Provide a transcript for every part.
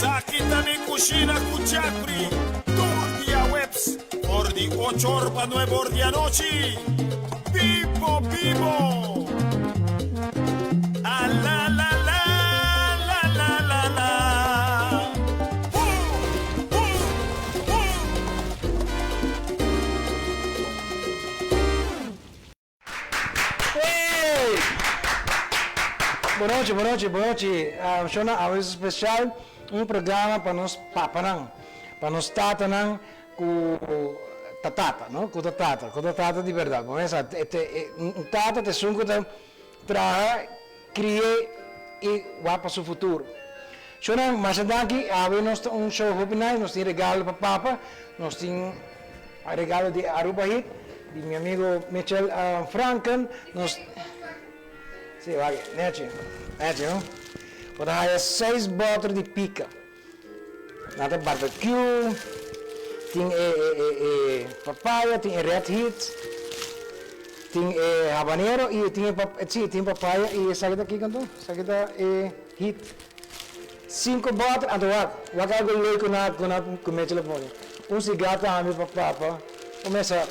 Esaki ta mi kushina ku Jeffrey tur diahuebs for di ocho or pa nuebe or di anochi. Bibo bibo! A la la la la la la la Hu hu hu! Hey! Bon nochi, bon nochi, bon nochi. Shona, awe special un programa pa nos papanan, pa nos tatanan ku ta tata, no? Ku ta tata, ku ta tata di berdad. Bo mester sa, un tata ta esun ku ta traha, kri'é i wak pa su futuro. Shona, masha danki. Awe nos ta un show hopi nice, nos tin regalo pa papa, nos tin regalo di Aruba Hit, di mi amigo Michel Franken, nos, si wak, nechi, nechi no. Bo ta haya seis boter di pika. Nan ta barbecue, tin e e papaya, tin e red heat, tin e habanero y tin e si tin papaya y esaki ta kiko anto? Esaki ta e heat. Cinco boter, anto wak, wak algo leuk ku nan ku nan ku Mitchell a pone. Un sigar tambe pa papa. Un mesa.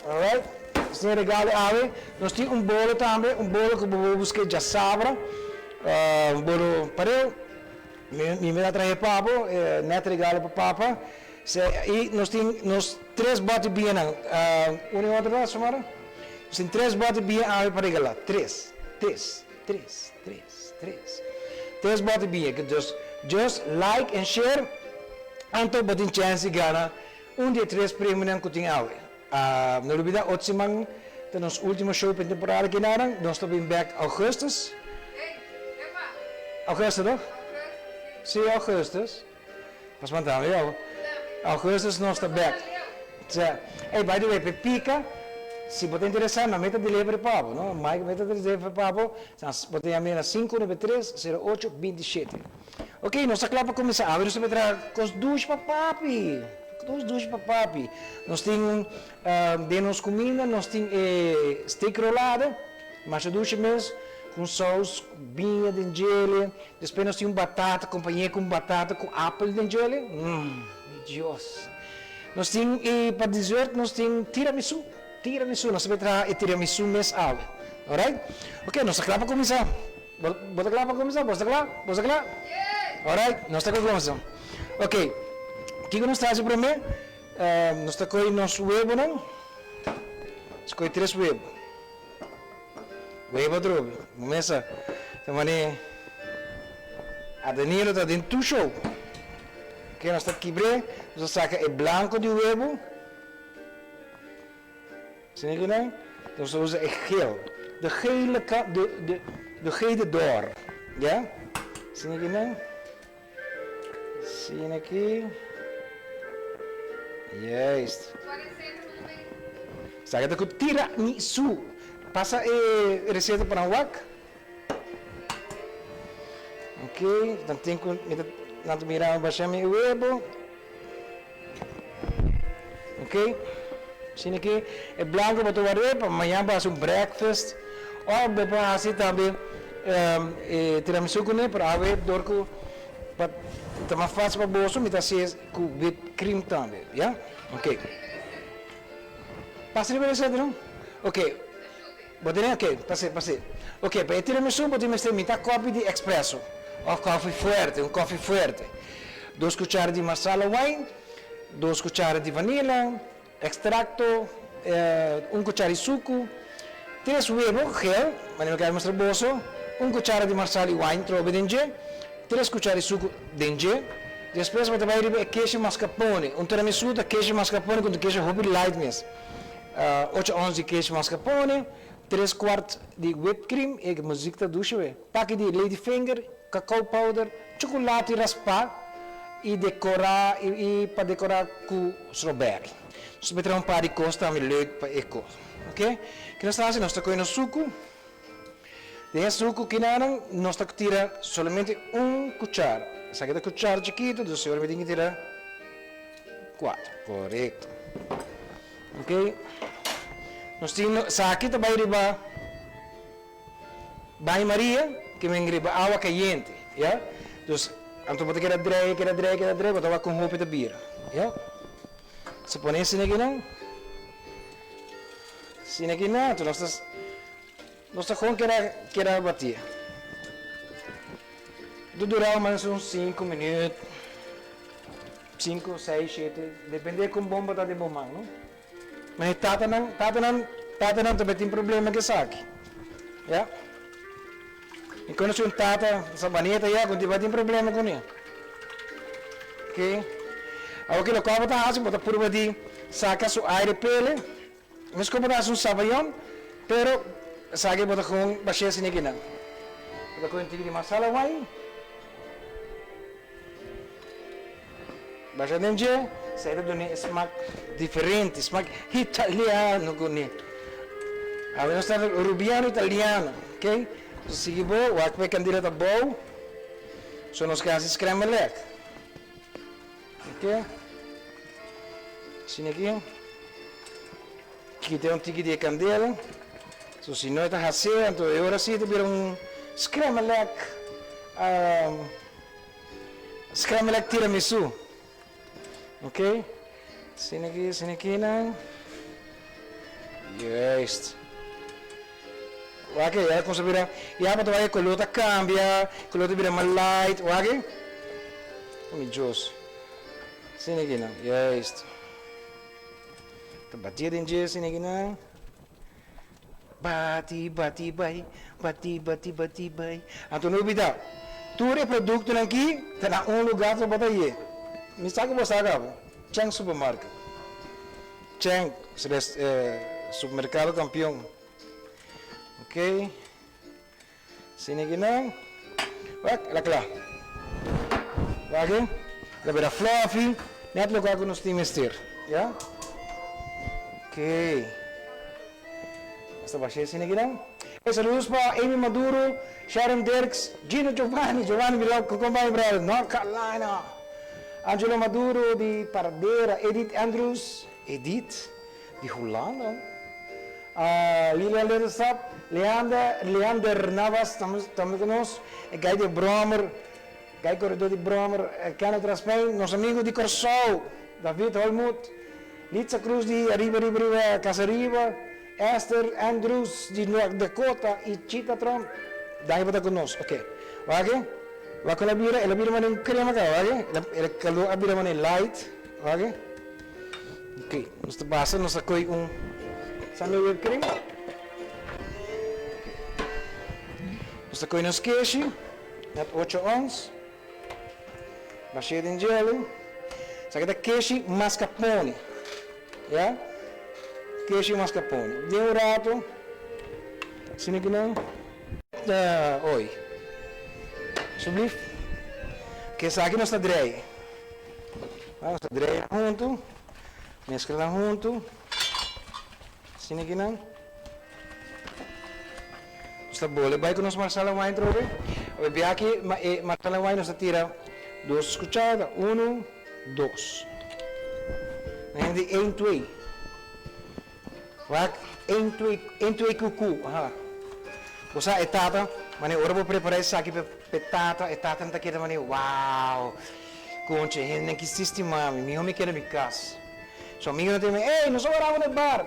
Alright, nos tin e regalo awe. Nos tin un bolo tambe, un bolo ku bo por buska djasabra. Un bolo pareu. Mi mi ta trahe pa bo, net regalo pa papa. I nos tin nos tres bòti bianan. Un i otro ta, Xiomara? Nos tin tres bòti bia awe pa regalá. Tres, tres, tres, tres, tres. Tres bòti bia. Dus, just like and share, anto bo tin chèns di gana Un di e tres premionan ku tin awe. No lubida otro siman ta nos ultimo show pa e temporada kinanan. Nos ta bin bek augustus. Augustus no? Si augustus. Pas mantami yo. Augustus nos ta bek. Sa. Ey by the way pa e pika si bo ta interesa nan meta delivery pa bo no. Mike meta delivery pa bo. Bo ta yama na sinku nuebe tres sero ocho binti shete. Ok, nos ta kla pa kuminsá. Awe nos ta bai traha kos dushi pa papi. Kos dushi pa papi. Nos tin den nos kuminda nos tin e steak rolado, masha dushi mes, ku un sous ku biña den djele. Despues nos tin un batata, kompañ'é ku un batata ku apel den djele. Mmm, mi Dios! Nos tin i pa dessert nos tin tiramisu. Tiramisu, nos ta bai traha e tiramisu mes awe. Alright? Ok, nos ta kla pa kuminsá. Bo ta kla pa kuminsá? Bo ta kla? Bo ta kla? Alright, nos ta kla kuminsá. Ok, kiko nos ta hasi promé? Nos ta kohe nos webonan. Nos kohe tres webo. Webo atrobe. Bo mesa ta manera a Danilo ta den tur show. Ok, nos ta kibr'é, nos ta saka e blanko di webo. Sini ki nan? Nos ta usa e geel. De gele ka, de, de, de gele dor. Ya? Sini ki nan? Sini aki. Juist. Sa ta ku tiramisu. Pasa e receta pa nan wak. Ok, dan tin ku mi ta nan ta mira mi basha mi webo. Ok, asina ki e blanco bo ta ward'é pa mañana bo hasi un breakfast of bo por hasi tambe e tiramisu kuné pero awe dor ku pa ta mas fácil pa boso mi ta hasié ku whipped cream tambe ya ok pasa riba receta no ok bo tene ok pase pase ok pa e tiramisu bo tin mester mitad kopi di expresso of kofi fuerte un kofi fuerte dos cuchara di marsala wine dos cuchara di vanilla extracto un cuchara di sucu tres webo geel manera mi a mustra boso un cuchara di marsala y wine trobe den dje tres cuchara di sucu den dje despues bo ta bay riba e keshi mascarpone un tiramisu ta keshi mascarpone cu ta keshi hopi light mes. Ocho ons di kesh mascarpone, tres kwart di whipped cream, e muziek ta dushi we, paki di lady finger, cacao powder, chocolate raspá y decorá y pa decorá cu strawberry. Nos ta traha un par di cos tambe leuk pa e cos. Ok, ki nos ta haci? Nos ta coge nos sucu, den e sucu kinanan nos ta tira solamente un cuchara, esaki ta cuchara chikito, dus mi tin ki tira cuatro, corecto. Ok, nos tin esaki ta bai riba baño Maria ke men riba awa kayente, ya. Dus Anto bo ta keda drei, keda drei, keda drei, bo ta wak kon hopi ta bira. Ya. So pone asina akinan. Asina akinan, anto nos ta nos ta kon keda keda bati. Ta dura mas un sinku minüt, sinku, seis, shete, depende kon bon bo ta den bo man, no? Ma e tatanan, tatanan, tatanan tambe tin problema ku esaki. Ya. Mi konosi un tata Sabaneta ya ku tin problema kuné. Oke. Awor ki loke bo ta hasi, bo ta purba di saka su aire pele. Meskos bo ta hasi un sabayon, pero esaki bo ta kon bash'é asina kinan. Bo ta kohe un tiki di masala wai. Basha den dje, esei ta dun'é e smak diferente, smak italiano kuné. Awe nos ta rubiano italiano, ok? So sigui bo, wak pa e kandila ta bou, so nos ke hasi scramble egg, ok? Asina aki, kita un tiki di e kandela, so si no e ta hasié, anto e ora si ta bira un scramble egg. Scrammelek tiramisu. Ok. Asina aki, asina aki nan. Juist. Wak e, ya kumsa bira, ya bo ta wak e kolor ta kambia, kolor ta bira mas light, wak e. Oh mi Dios. Asina aki nan, juist. Ta batia den dje asina aki nan. Bati, bati bai, bati, bati, bati bai. Anto no olbida, tur e produktonan aki ta na un lugar so bo ta ye. Mi sa ku bo sa kaba, Cheng Supermarket. Cheng, supermerkado kampion. Ok, asina aki nan. Wak, el a kla. Wak, el a bira fluffy, net loke ku nos tin mester, ya. Ok. Nos ta basha esina akinan. Hey, saludos pa Amy Maduro, Sharon Dirks, Gino Giovanni, Giovanni mi loco, con bai brother, North Carolina, Angelo Maduro di Paradera, Edith Andrews, Edith di Hulanda, uh, Lilian Littlestap, Leander, Leander Navas tambe cu nos, e guy di Bromer, guy corredor di Bromer, Kenneth Raspein, nos amigo di Corsou, David Holmuth, Litza Cruz di ariba riba riba Casa Riba, Esther Andrews di North Dakota y Chita Tromp. Danki pa ta cu nos. Ok. Wak e. Wak con a bira. El a bira manera un crema caba. Wak e. El a, el calor a bira manera light. Wak e. Ok. Nos ta basa, nos ta coy un sangre whipped cream. Nos ta coy nos keshi. Net ocho ons. Bashé den jelly. Esaki ta keshi mascarpone. Ya. Keshi mascarpone. Den un rato. Asina ki nan. Oy. Alsjeblieft. Oké, esaki nos ta drei. Nos ta drei nan huntu. Meskla nan huntu. Asina ki nan. Nos ta bole bai ku nos marsala wine trobe. Awe biaha aki e marsala wine nos ta tira dos kuchara, uno, dos. Nan hende di een, twee. Wak, een, twee, een, twee kuku, aha. Bo sa e tata, mane ora bo prepara esaki pa e tata, e tata ta keda mane wow, konche, hendenan ki stima mi, miho mi keda mi kas. Su amigonan ta yama, Ey, nos a wara bo na e bar.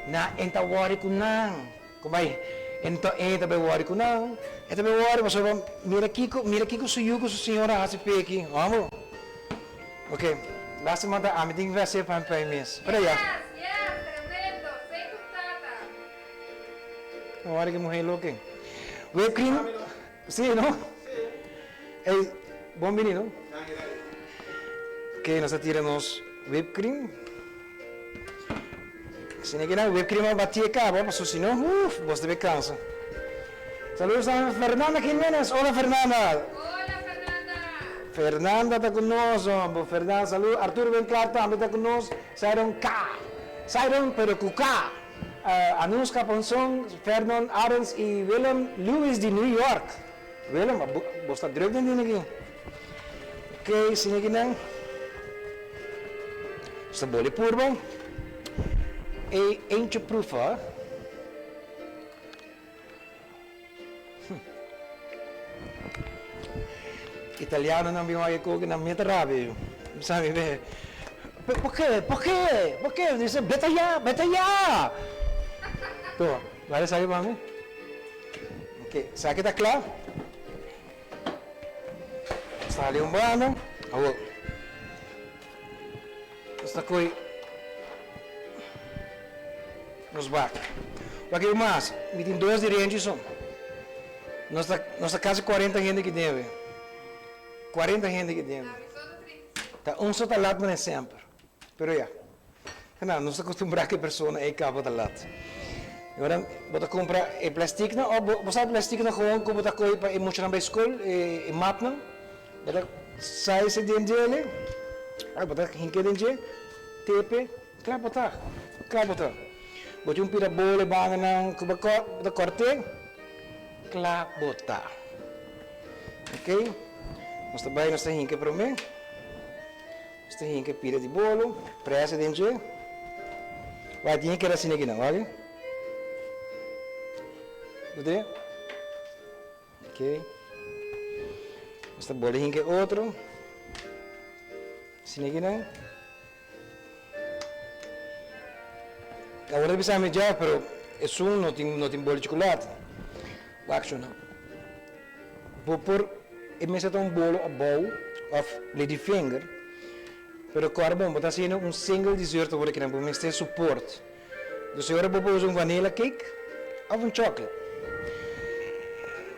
Na, e ta wòri ku nan. Ku bai, e ta, e ta bai wòri ku nan. E ta bai wòri pasobra mira kiko, mira kiko su yu ku su señora a hasi p'e aki. Hòmber. Ok, lástima ta ami tin ku hasié pa mi mes. Pero ya. Yes, yes, tremendo. Sei ku tata. Wòri ku e muhé loke. Whipped cream. Sí, no? Ey, bon bini, no? Ok, nos ta tira nos whipped cream. Asina ki nan whipped cream a bati e caba, pasobra si no, uff, bos ta bay cansa. Saludos a Fernanda Jimenez. Hola, Fernanda. Hola, Fernanda. Fernanda ta cu nos, homber. Fernanda, saludos. Arturo Benclar tambe ta cu nos. Siron K. Siron, pero cu K. Anuska Ponson, Ferdon Arends y Willem Lewis di New York. Willem, bo sta druk den dina aki. Ok, siña aki nan. Sta boli purba. E eentje proeven. Italianonan bin wak e koki nan meta rabia yu. Mi sa mi be, Por ke? Por ke? Por ke? Mi bisa, Beta ya! Beta ya! Tuma, wak esaki pa mi. Ok, esaki ta kla. Nos ta hali un banda. Awor, nos ta kohe nos baka. Wak e mas, mi tin dos di renchi son. Nos ta nos ta casi cuarenta hende aki den awe. Cuarenta hende aki den awe. Ta un so ta lat manera semper. Pero ya. Nan nos ta acostumbra cu e persona ey caba ta lat. Y ora bo ta cumpra e plasticnan of bo bo sa e plasticnan gewoon cu bo ta coge pa e muchanan bay school, e mapnan. Bo ta sa ese den djele, bo ta hinke den dje, tepe. Kla bo ta, kla bo ta. Bo tin un pida bole banda nan ku bo ta kòrt'é, kla bo ta. Ok, nos ta bai nos ta hinka promé, nos ta hinka pida di bolo, prèsa den dje. Wak tin e keda asina akinan, wak. Bo ta Ok, nos ta bole hinka e otro, asina akinan. Awor ta bisa mi dja, pero esun no tin no tin boli chocolate. Wak su no. Bo por e mester ta un bolo abou of lady finger, pero kòrda bon bo ta hasiendo un single dessert awor aki nan bo mester support. Dus e ora bo por usa un vanilla cake of un chocolate.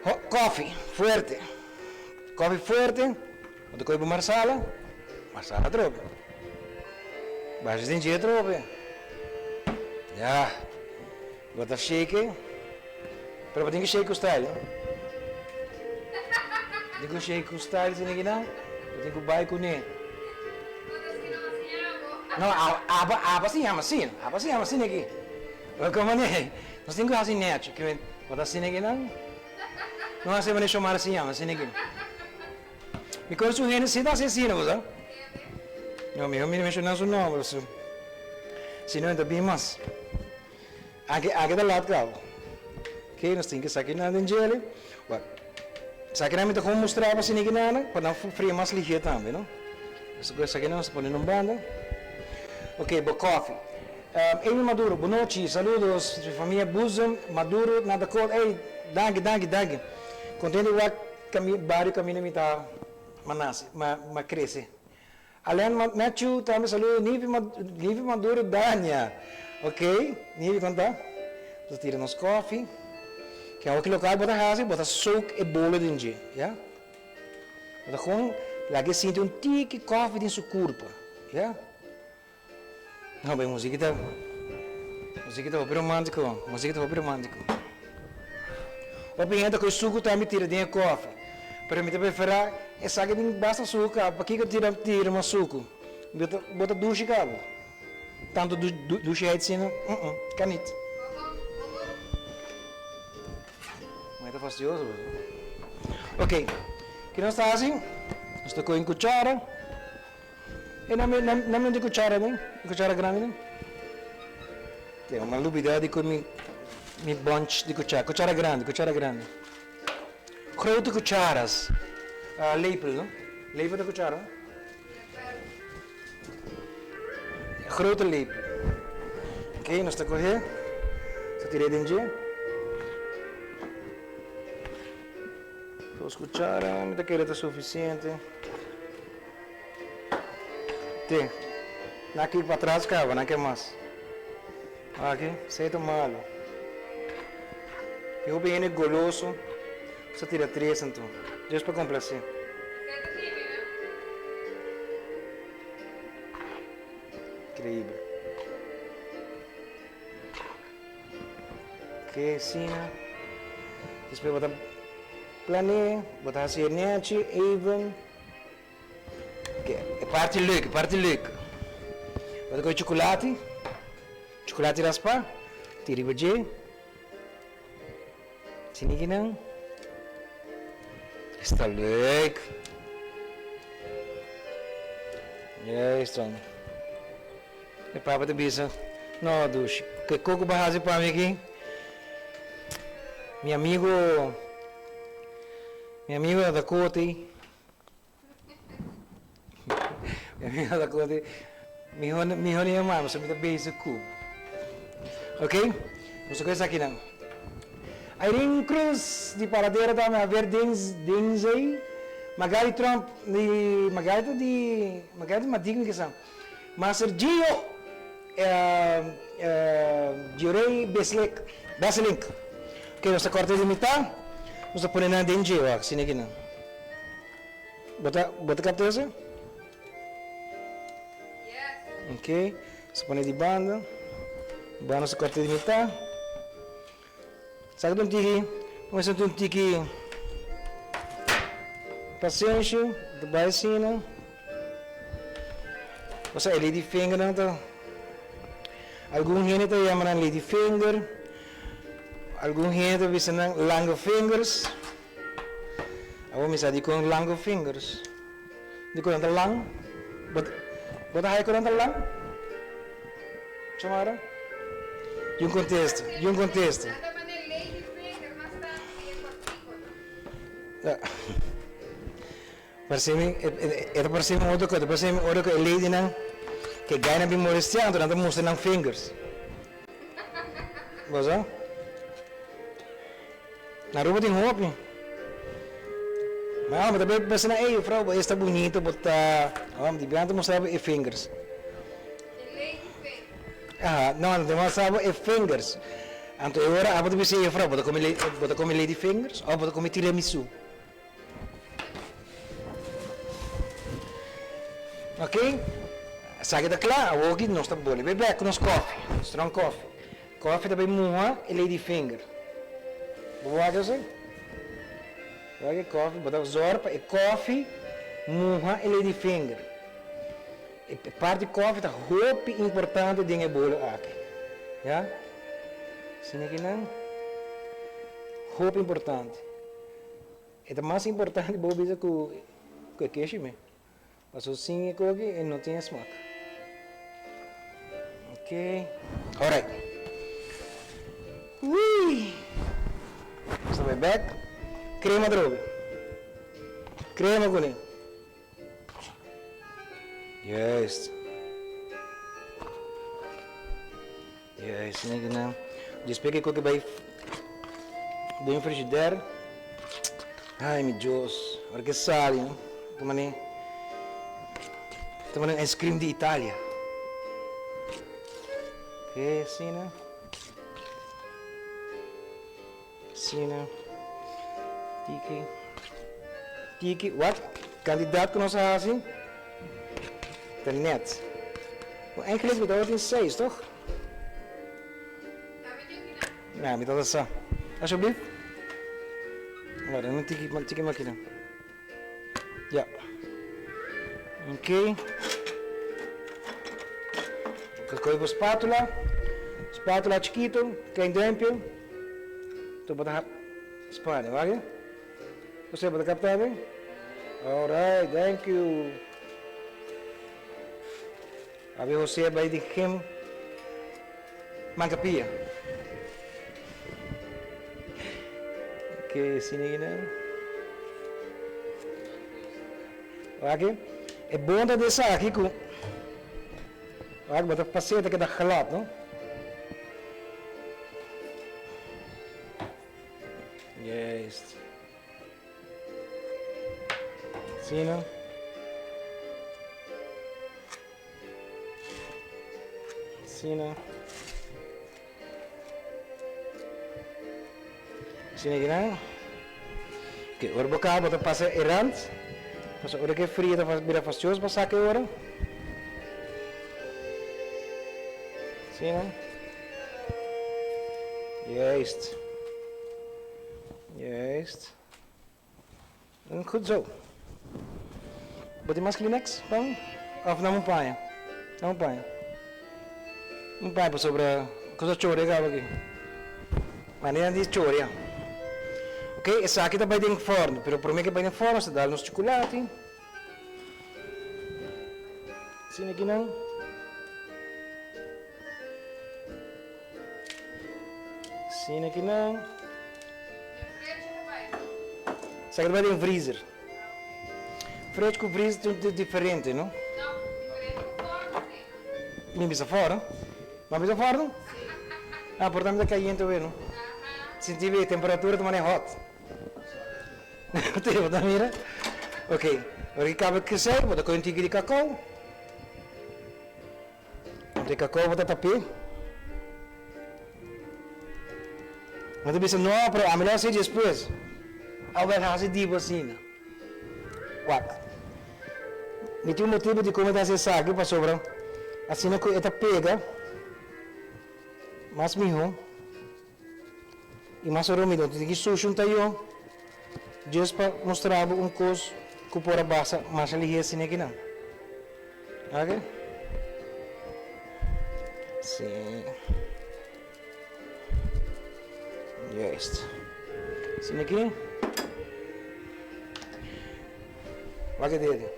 Hot coffee fuerte, coffee fuerte. Bo ta kohe bo marsala, marsala atrobe. Basha den dje atrobe. Ya, bo ta shake, pero bo tin ku shake ku style, no? Bo tin ku shake ku style asina kinan, bo tin ku bai kuné. No, abo, abo si yama asina, abo si yama asina aki. Pero komo ne, nos tin ku hasi nechi, bo ta asina kinan. No hasi manera Shomara si yama asina aki. Mi kore su hende si ta hasi asina, bo sa. No, miho mi no menshoná su nomber, su. Si no e ta bin mas. Aki, aki ta lat kaba. Ok, nos tin ke saki nan den djele. Wak, saki nan mi ta kon mustra bo asina ki nan, pa nan fria mas lihé tambe, no? Nos ta kohe saki nan, nos ta pone nan banda. Ok, bo kofi. Amy Maduro, bonochi, saludos, famia Boezem, Maduro, na Dakota. Ey, danki, danki, danki. Kontento wak. Cami bario caminda mi ta ma nace, ma ma crece. Alain Matthew tambe saludo Nivi Nivi Maduro Dania ok Nivi con ta? Nos ta tira nos koffie ke awor ki local bo ta haci bo ta soak e bolo den dje ya bo ta con laga e sinti un tiki koffie den su curpa ya no bay musica ta musica ta hopi romantico musica ta hopi romantico hopi hende ta coge sucu tambe tira den e koffie pero mi ta prefera esaki tin basta sucu caba pakiko tira tira mas sucu bo ta dushi caba tanto dushi asina ka nit. Mai ta fastidioso bo. Ok ki nos ta hasi nos ta coge un cuchara. E na mi na mi di cuchara den, e cuchara grandi den. Te mi a lubida di cu mi mi bunch di cuchara, cuchara grandi, cuchara grandi. Grote cucharas, lepel no, lepel ta cuchara no? Grote lepel. Ok, nos ta coge, nos ta tira den dje. Dos cuchara, mi ta kere ta suficiente. Te, na ki patras caba, na ke mas. Aki, esey ta malo. Tin hopi hende goloso sa tira tres anto, just pa complace. Esey ta tibi, no? Increíble. Ke asina. Despues bo ta planea, bo ta haci e nechi even. E parti leuk, e parti leuk. Bo ta kohe chocolati, chocolati raspa, tira riba dje. Asina aki nan. Esta leuk. Juist dan. E papa ta bisa, No, dushi, ke koko bo a hasi pa mi aki? Mi amigo, mi amigo na Dakota ei. Mi a konta, Mihó mihó ni yama mi, so mi ta bezig ku bo. Ok, nos ta ku esakinan. Irene Cruz di Paradera tambe, Javier Denzey, Magali Tromp di, Magali ta di, Magali ta di Madik mi kisa. Master Gio Giorey Beslik, Besselink. Ok, nos ta kòrta di mitá, nos ta pone nan den dje, wak, asina kinan. Bo ta, bo ta kapta esei? Yes. Ok, nos ta pone di banda, banda nos ta kòrta di mitá. Sa ku ta un tiki, mester ta un tiki pasenshi, ta bai asina. Osea e lady fingernan ta, algun hende ta yama nan lady finger, algun hende ta bisa nan lange fingers. Awor mi sa dikon lange fingers, dikon nan ta lang? Bo bo ta haya ku nan ta lang? Xiomara? Yun kontesta, yun kontesta. Nan ta mane lady finger mas tantu di e kòrtiku no. Parse mi, e ta parse mi otro cosa, ta parse mi ora ku e ladynan ke guynan bin molestia anto nan ta mustra nan fingers. Bo sa? Na Aruba tin hopi. Ma bo ta bay pensa na ey juffrouw bo esta bunito bo ta, oh di biaha ta mustra bo e fingers. E lady fingers. Aha, no, nan ta mustra bo e fingers. Anto e ora abo ta bisa e juffrouw bo ta come bo ta come lady fingers of bo ta come tiramisu. Ok, esaki ta kla, awoki nos ta bolbe bek ku nos kofi, strong kofi. Kofi ta bay muha e lady finger. Bo wak esei? Wak e kofi, bo ta zorg pa e kofi muha e lady finger. E parti kofi ta hopi importante den e bolo aki. Ya? Asina kinan, hopi importante. E ta mas importante bo bisa ku e keshi me. Paso sin e koki e no tin e smak. Ok. Alright. Wii! Nos ta bai bek. Krema atrobe. Krema kuné. Juist. Juist, nigga. Despues ke koki bai den frigider. Ai mi Dios, ora ke sali, ta mane ta mane ice cream di Italia. Ke asina? Asina. Tiki. Tiki, wat? Kandidat ku nos a hasi ta net. Bon, eigenlijk mi tabatin seis, toch? Ja, mi tabata sa. Alsjeblieft. Wara, un tiki, un tiki makina. Ja. Oké. Kohe bo spatula. Spatula chikito, klein duimpje. Toen bo ta spane, wak? José, bo ta kapta abi? Alright, thank you. Abi José a bai di gym manka pia. Oké, asina aki nan. Wak, e bon ta di esaki ku wak bo ta pas'é ta keda glad, no? Juist. Asina. Asina. Asina aki nan. Oké, ora bo kaba bo ta pasa e rand. Pasobra ora ku e fria ta bira fastioso pa saka e ora. Asina. Juist. Juist. En goed zo. Bo tin mas Kleenex, Pam? Of nan un paña? Nan un paña. Un paña pasobra cosa choria caba aki. Manera di choria. Ok, esaki ta bay den forno, pero prome ke bay den forno nos ta dal nos chocolate. Asina aki nan. Asina aki nan. Esaki ta bai den freezer. Fridge ku freezer ta diferente, no? No. Mi bisa for. Bo a bisa for no? Ah, por ta mi ta cayente awe no. Sinti be temperatura ta mane hot. Te bo ta mira? Ok, ora ki caba cresé bo ta coge un tiki di cacao. Anto e cacao bo ta tap'é. Bo ta bisa no, pero ami lo haci despues. Awel haci di bo asina. Wak. Mi tin un motibu dikon mi ta hasi esaki, pasobra asina ku e ta pega mas mihó i mas ora mi no tin ki sushi un tayó djes pa mustra bo un kos ku por a basa masha lihé asina akinan. Oke. Sí. Juist. Asina aki. Wak e dede.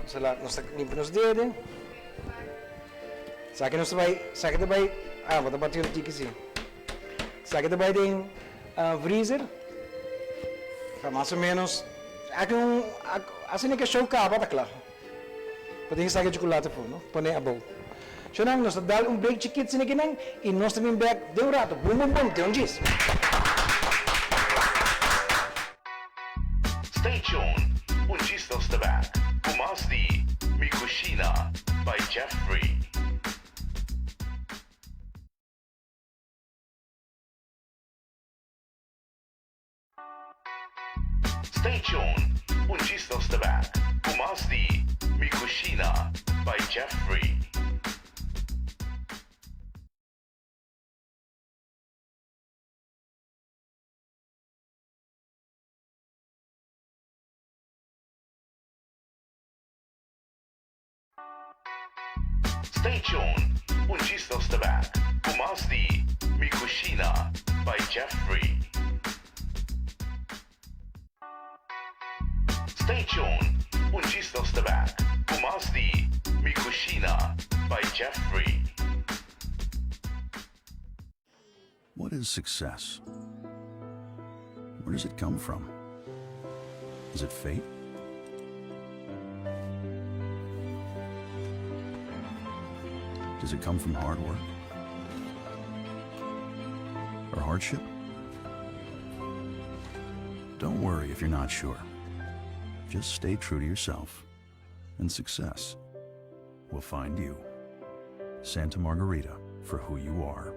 Nos ta la, nos ta limpia nos dede. Esaki nos ta bai, esaki ta bai, ah, bo ta bati un tiki si. Esaki ta bai den vriezer pa mas o menos, aki un, asina ke show kaba ta kla. Bo tin ki saka e chocolate afó, no? Pone abou. Shownan, nos ta dal un break chikit asina kinan i nos ta bin bek den un rato. Bum bum bum, te un djis. Stay tuned, un djis nos ta bek ku mas di Mi Cushina by Jeffrey. Stay tuned, un djis nos ta bek ku mas di Mi Cushina by Jeffrey. Stay tuned, un djis nos ta bek ku mas di Mi Cushina by Jeffrey. Stay tuned, un djis nos ta bek ku mas di Mi Cushina by Jeffrey. What is success? Where does it come from? Is it fate? Does it come from hard work? Or hardship? Don't worry if you're not sure. Just stay true to yourself, and success will find you. Santa Margarita for who you are.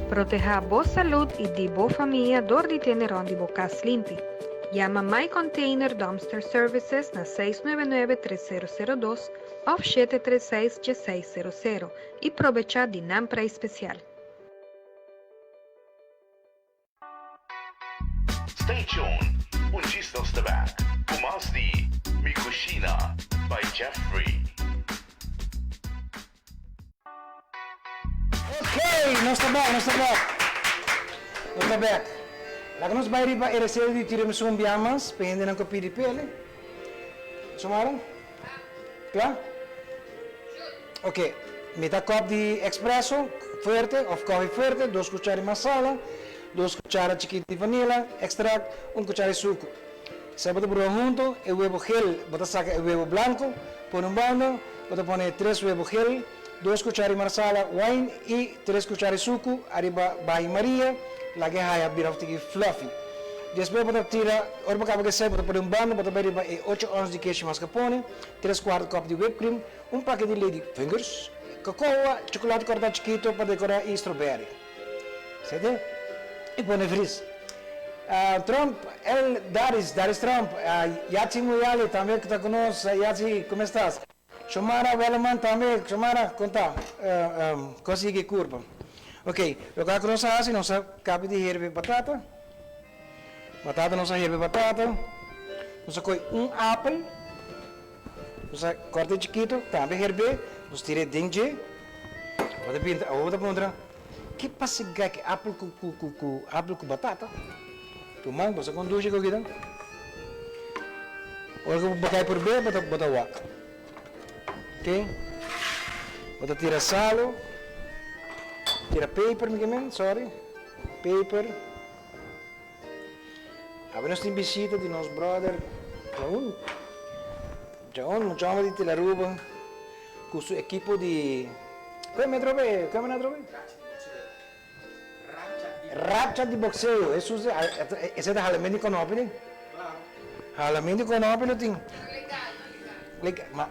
Protehá bo salud i di bo famia dor di tene rond di bo kas limpi. Yama My Container Dumpster Services na 699 3002 òf 736 1600 i probechá di nan preis spesial. Stay tuned, un djis nos ta bek ku mas di Mi Cushina by Jeffrey. nos ta bek, nos ta bek. Nos ta bek. Laga nos bai riba e reseta di tiramisu un bia mas pa hendenan ku a pidi p'el. Sumara? Kla? Ok, mita kòp di espresso fuerte òf kòfi fuerte, dos kuchara di masala, dos kuchara chikito di vanilla extract, un kuchara di suku. Esei bo ta brua hunto, e webo gel, bo ta saka e webo blanko, pone un banda, bo ta pone tres webo gel, dos kuchara di marsala wine i tres kuchara di suku ariba bahi maria, laga e haya bira un tiki fluffy. Despues bo ta tira, ora bo kaba ku esei bo ta pone un banda, bo ta bai riba e ocho ons di keshi mascarpone, tres kuart kòp di whipped cream, un pake di lady fingers, kokoa, chocolate kòrtá chikito pa dekorá i strawberry. Sete? I pone vris. Trump, el Daris, Daris Trump, Yatsi Muyale tambe ta ku nos, Yatsi, como estas? Shomara Welleman tambe, Shomara, kon ta? Kon sigui kurpa? Ok, loke ku nos a hasi, nos a kapi di herbe batata, batata nos a herbe batata, nos a kohe un apel, nos a kòrta chikito, tambe herbe, nos tira den dje, bo ta pinta, awor bo ta puntra, ke pasa gaki apel ku ku ku ku apel ku batata? Ruman, bo sa kon dushi ku kidan? Ora ku bo kai por be, bo ta bo ta wak. Ok? Bo ta tira salo, tira peper mi ke men, sorry, peper. Awe nos tin bisita di nos brother Jaun. Jaun, mucha homber di Telaruba, ku su ekipo di, kue mi atrobe? Kue mi atrobe? Racha di boxeo, Jesus, esei ta halament di konopi tin. Halament di konopi lo tin. Legal, ma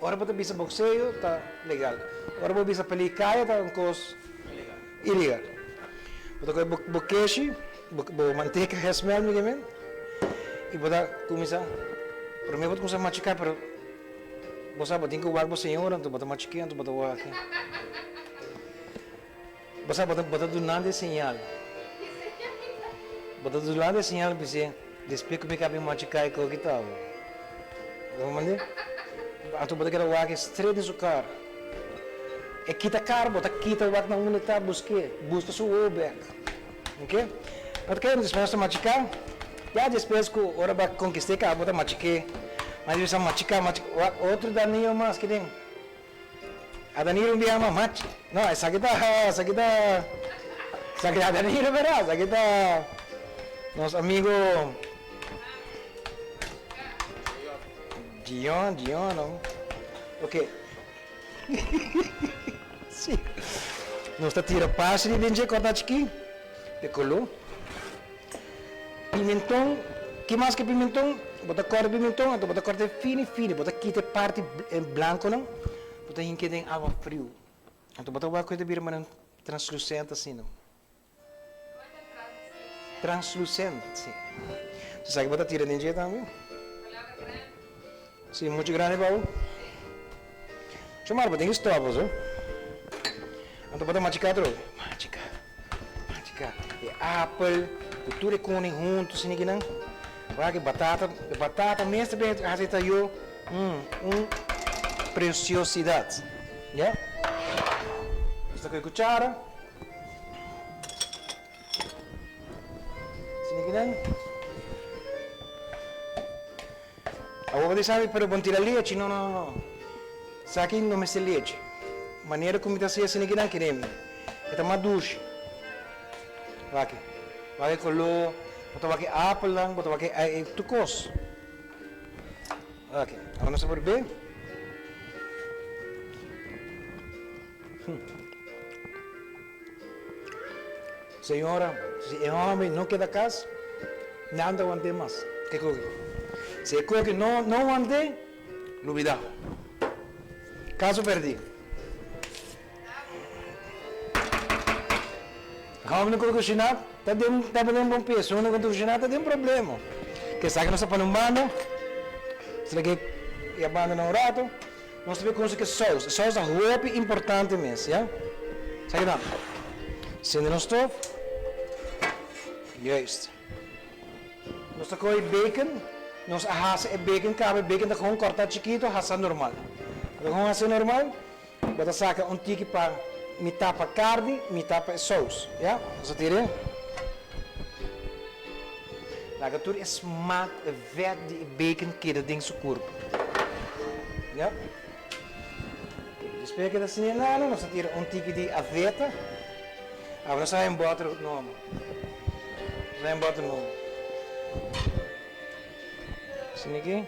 ora bo ta bisa boxeo ta legal. Ora bo bisa peli kaya ta un kos ilegal. Bo ta kohe bo keshi, bo manteka gesmelt mi ke men, i bo ta kuminsá, promé bo ta kuminsá machiká pero bo sa bo tin ku wak bo señora anto bo ta machiké anto bo ta wak. Bo sa, bo ta, bo ta dunando e señal. Bo ta dunando e señal bis'é, Despues ku mi kaba e mochi kai koki ta bo. Bo mande? Anto bo ta keda wak e straight den su kar. E kita kar, bo ta kita wak na unda e ta, busk'é, buska su wowo bek. Oke? Bo ta keda despues nos ta machiká. Ya despues ku ora bo a konkist'é kaba bo ta machik'é. Mas di bisa machiká, machiká, wak otro Danilo mas kiden. Adaniro un biaha mas machi. No, esaki ta, esaki ta, esaki ta Adaniro verdad, esaki ta nos amigo Gion, Gion no. Ok. Si. Nos ta tira parsley den dje corta chiki, de color. Pimenton, ki mas ke pimenton? Bo ta kòrta pimenton, anto bo ta kòrta e fini fini, bo ta kita e parti blankonan, bo ta hink'e den awa friu. Anto bo ta wak ku e ta bira manera translusente asina. Translusente, si. Esaki bo ta tira den dje tambe. Si, muchu grandi pa bo. Chomar, bo tin ki stòp aso. Anto bo ta machiká atrobe. Machiká, machiká. E apel ku tur e koni huntu asina kinan. Wak e batata, e batata mes ta bin hasi ta yo un presiosidat. Ya. Nos ta kohe kuchara. Asina kinan. Awor bo ta sabi pero bon tira lechi no no no esaki no mester lechi manera ku mi ta hasi asina kinan kere mi e ta mas dushi wak wak e kolo bo ta wak e apelnan bo ta wak e tur kos ok awor nos ta por be. Señora, si e homber no keda kas, nan ta want'é mas. E koki. Si e koki no no want'é, lubidá. Kaso pèrdí. Homber ku ta kushiná ta den ta den bon pie, si homber ku ta kushiná ta den problema. Ke esaki nos ta pone un banda, esaki e banda na un rato. Nos ta bay cuminsa cu e saus. E saus ta hopi importante mes, ya. Sa kinan? Sende nos stof. Juist. Nos ta coge bacon. Nos a hasa e bacon caba. E bacon ta gewoon corta chikito, hasa normal. Bo ta gewoon hasa normal. Bo ta saca un tiki pa. Mitá pa karni, mitá pa e sous. Ya, nos a tira e. Laga tur e smak, e vèt di e bacon keda den su kurp. Ya. Oke, despues ke ta asina nana, nos a tira un tiki di aveta. Awe nos a haña un bòter nobo. Nos a haña un bòter nobo. Asina aki.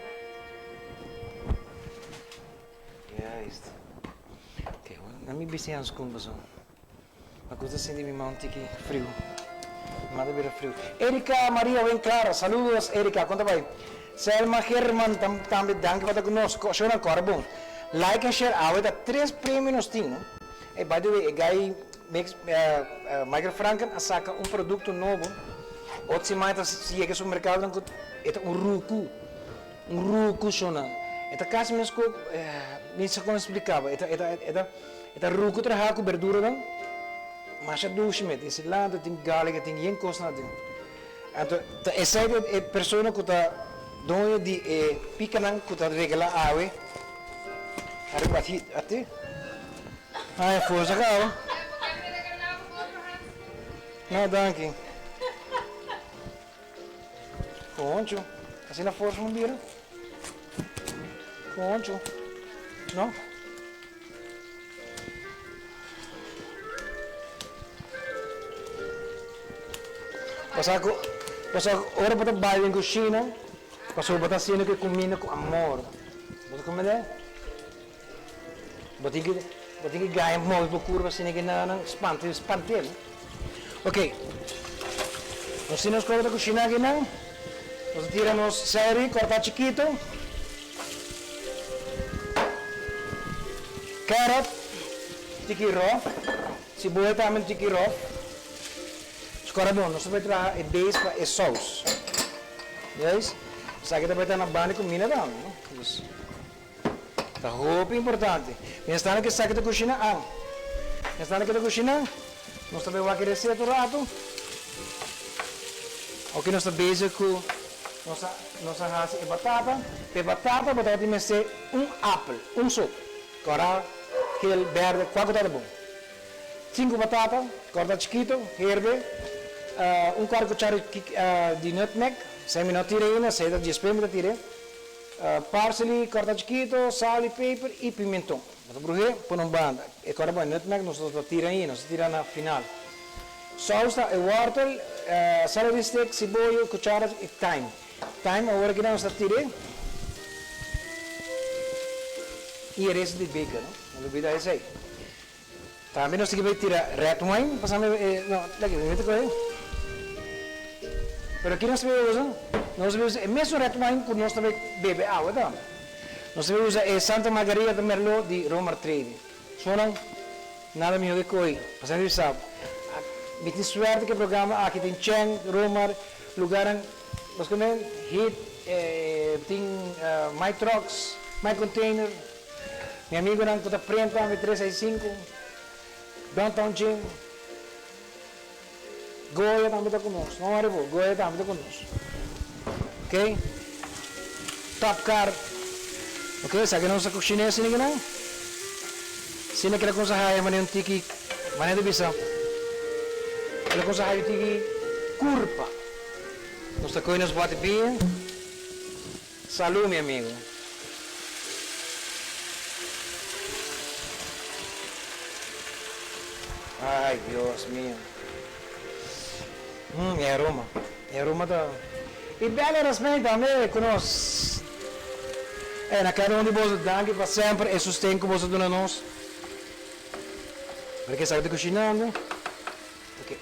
Juist. Oké, na mi bisti hanskun paso. Ma gusta sinti mi man tiki friu. Mi man ta bira friu. Erika Maria wen Clara, saludos Erika, kon ta bai? Selma German tam tambe danki pa ta ku nos. Shownan kòrda bon. Like en share awe ta tres premio nos tin no. Ey by the way e guy mix Michael Franken a saka un produkto nobo. Otro siman e ta yega supermerkadonan ku e ta un ruku. Un ruku shona. E ta kasi mes ku, mi sa kon splika bo, e ta e ta e ta e ta ruku traha ku berduranan masha dushi mes, tin silantro, tin garlic, tin yen kosnan aden. Anto ta esei ta e persona ku ta doño di e pikanan ku ta regala awe ariba ati. Ai forsa kaba. No danki. Concho, asina forsa un bira. Concho, no? Pasa ku, pasa ku ora bo ta bai den kushina, pasobra bo ta hasiendo ku e kuminda ku amor. Bo ta komprende? Bo tin ki, bo tin ki gaña move bo kurpa asina ki nan nan spanta, spant'é no. Ok, nos tin nos kos ta kushina aki nan, nos ta tira nos celery kòrtá chikito, carrot tiki ròf, siboya tambe tiki ròf. Skòrda bon, nos ta bai traha e base pa e sous. Juist, esaki ta bai ta na banda di kuminda tambe no. Dus. Ta hopi importante. Mientras tanto esaki ta cushina an. Mientras tanto ta cushina, nos ta bay wak e receta un rato. Oke nos ta bezig cu nos a nos a haci e batata. Pa e batata bo tabata mester un apel, un so. Cora, gel, berde, cual cu tabata bon. Cinco batata, corta chikito, herbe, un cuart cuchara di nutmeg, esey mi no tira ainda, esey ta despues mi ta tira. Parsley kòrta chikito, sal i peper i pimenton. Bo ta bruh'é, pone un banda. E kòrta bo e nutmeg nos ta tira ahi, nos ta tira na final. Sous ta e wòrtel, celery stick, siboyo, kuchara i thyme. Thyme awor aki nos ta tir'é. I e resto di bacon, no? No lubida esei. Tambe nos tin ke bai tira red wine, pasando e, no, laki, mi mete kohe. Pero ki nos ta bai usa? Nos ta bai usa e mesun red wine ku nos ta bai bebe awe tambe. Nos ta bai usa e Santa Margarita de Merlot di Romar Trading. Sonan, nada mihó ke kohe. Pasando di sab. Mi tin suerte ku e programa aki tin Cheng, Romar, lugarnan, nos ke men, Hit, tin My Trucks, My Container. Mi amigonan ku ta prenta mi 365, Downtown Gym, Goya tambe ta ku nos, no wòri bo, Goya tambe ta ku nos. Ok, Top Car, ok, esaki nos ta kushiné asina kinan, asina kila kusa haya manera un tiki, manera ta bisa, kila kusa haya un tiki kurpa. Nos ta kohe nos bòte biña. Salú mi amigo. Ay Dios mio. Mm, e aroma. E aroma ta. I bel Erasmey tambe ku nos. E na kada un di boso danki pa semper e sosten ku boso duna nos. Ora ke esaki ta kushinando. Ok.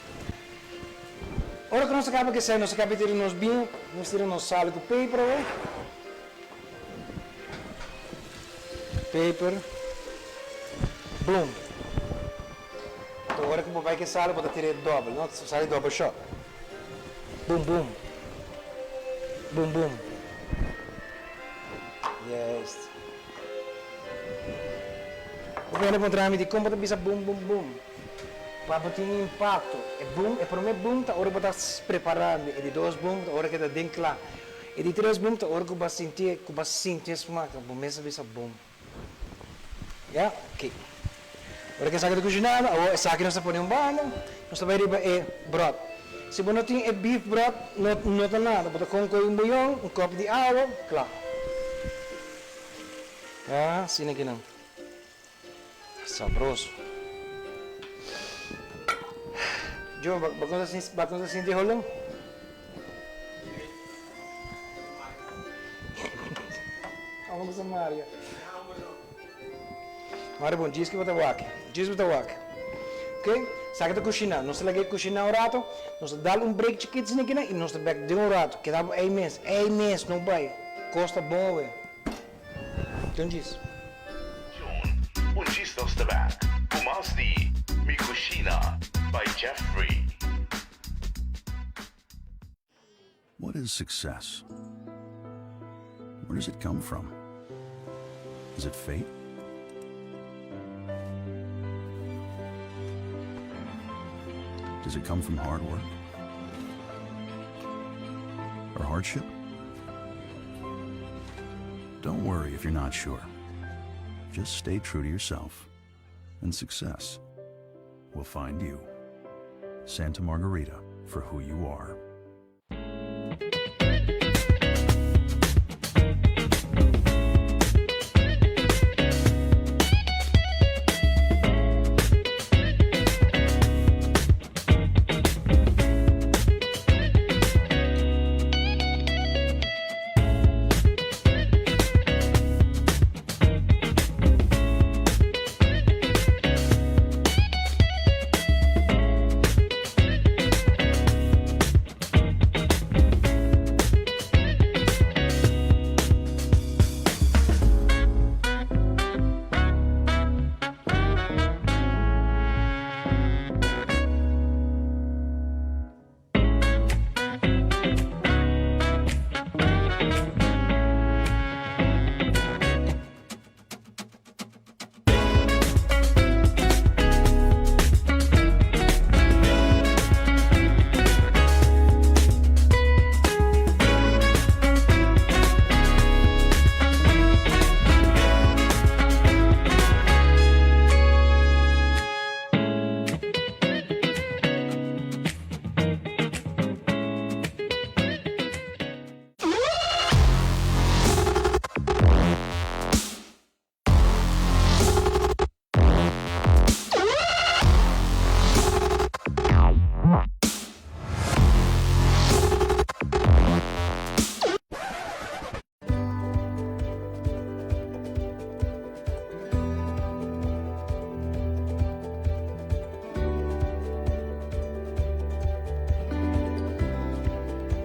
Ora ku nos a kaba ku esei, nos a kaba tira nos biña, nos tira nos sal ku peper awor. Peper. Boom. Anto ora ku bo bai ku e sal, bo ta tira e dòbel, no? Sal di dòbel shòt. Boom, boom. Boom, boom. Juist. Bo hende puntra mi dikon bo ta bisa boom, boom, boom. Pa bo tin impakto. E boom, e promé boom ta ora bo ta preparando, e di dos boom ta ora ke ta den kla, e di tres boom ta ora ku bo a sinti, ku bo a sinti e smak, bo mes a bisa boom. Ya? Oké. Ora ku esaki ta kushinando, awor esaki nos ta pone un banda, nos ta bai riba e bròt. Si bo no tin e beef bròt, no no ta nada, bo ta kon koe un buyon, un kòp di awa, kla. Ya, asina kinan. Sabroso. Joe, bo bo ta bo ta sinti holon? Amo ku Samaria. Mari bon, djis ki bo ta wak. Djis bo ta wak. Ok, sa ki ta kushiná. Nos ta laga e kushiná un rato, nos ta dal un break chikit asina i nos ta bek den un rato. Keda bo ei mes, ei mes, no bai. Kos ta bon awe. Don djis. Tune un djis nos ta bek ku mas di Mi Cushina by Jeffrey. What is success? Where does it come from? Is it fate? Does it come from hard work? Or hardship? Don't worry if you're not sure. Just stay true to yourself, and success will find you. Santa Margarita for who you are.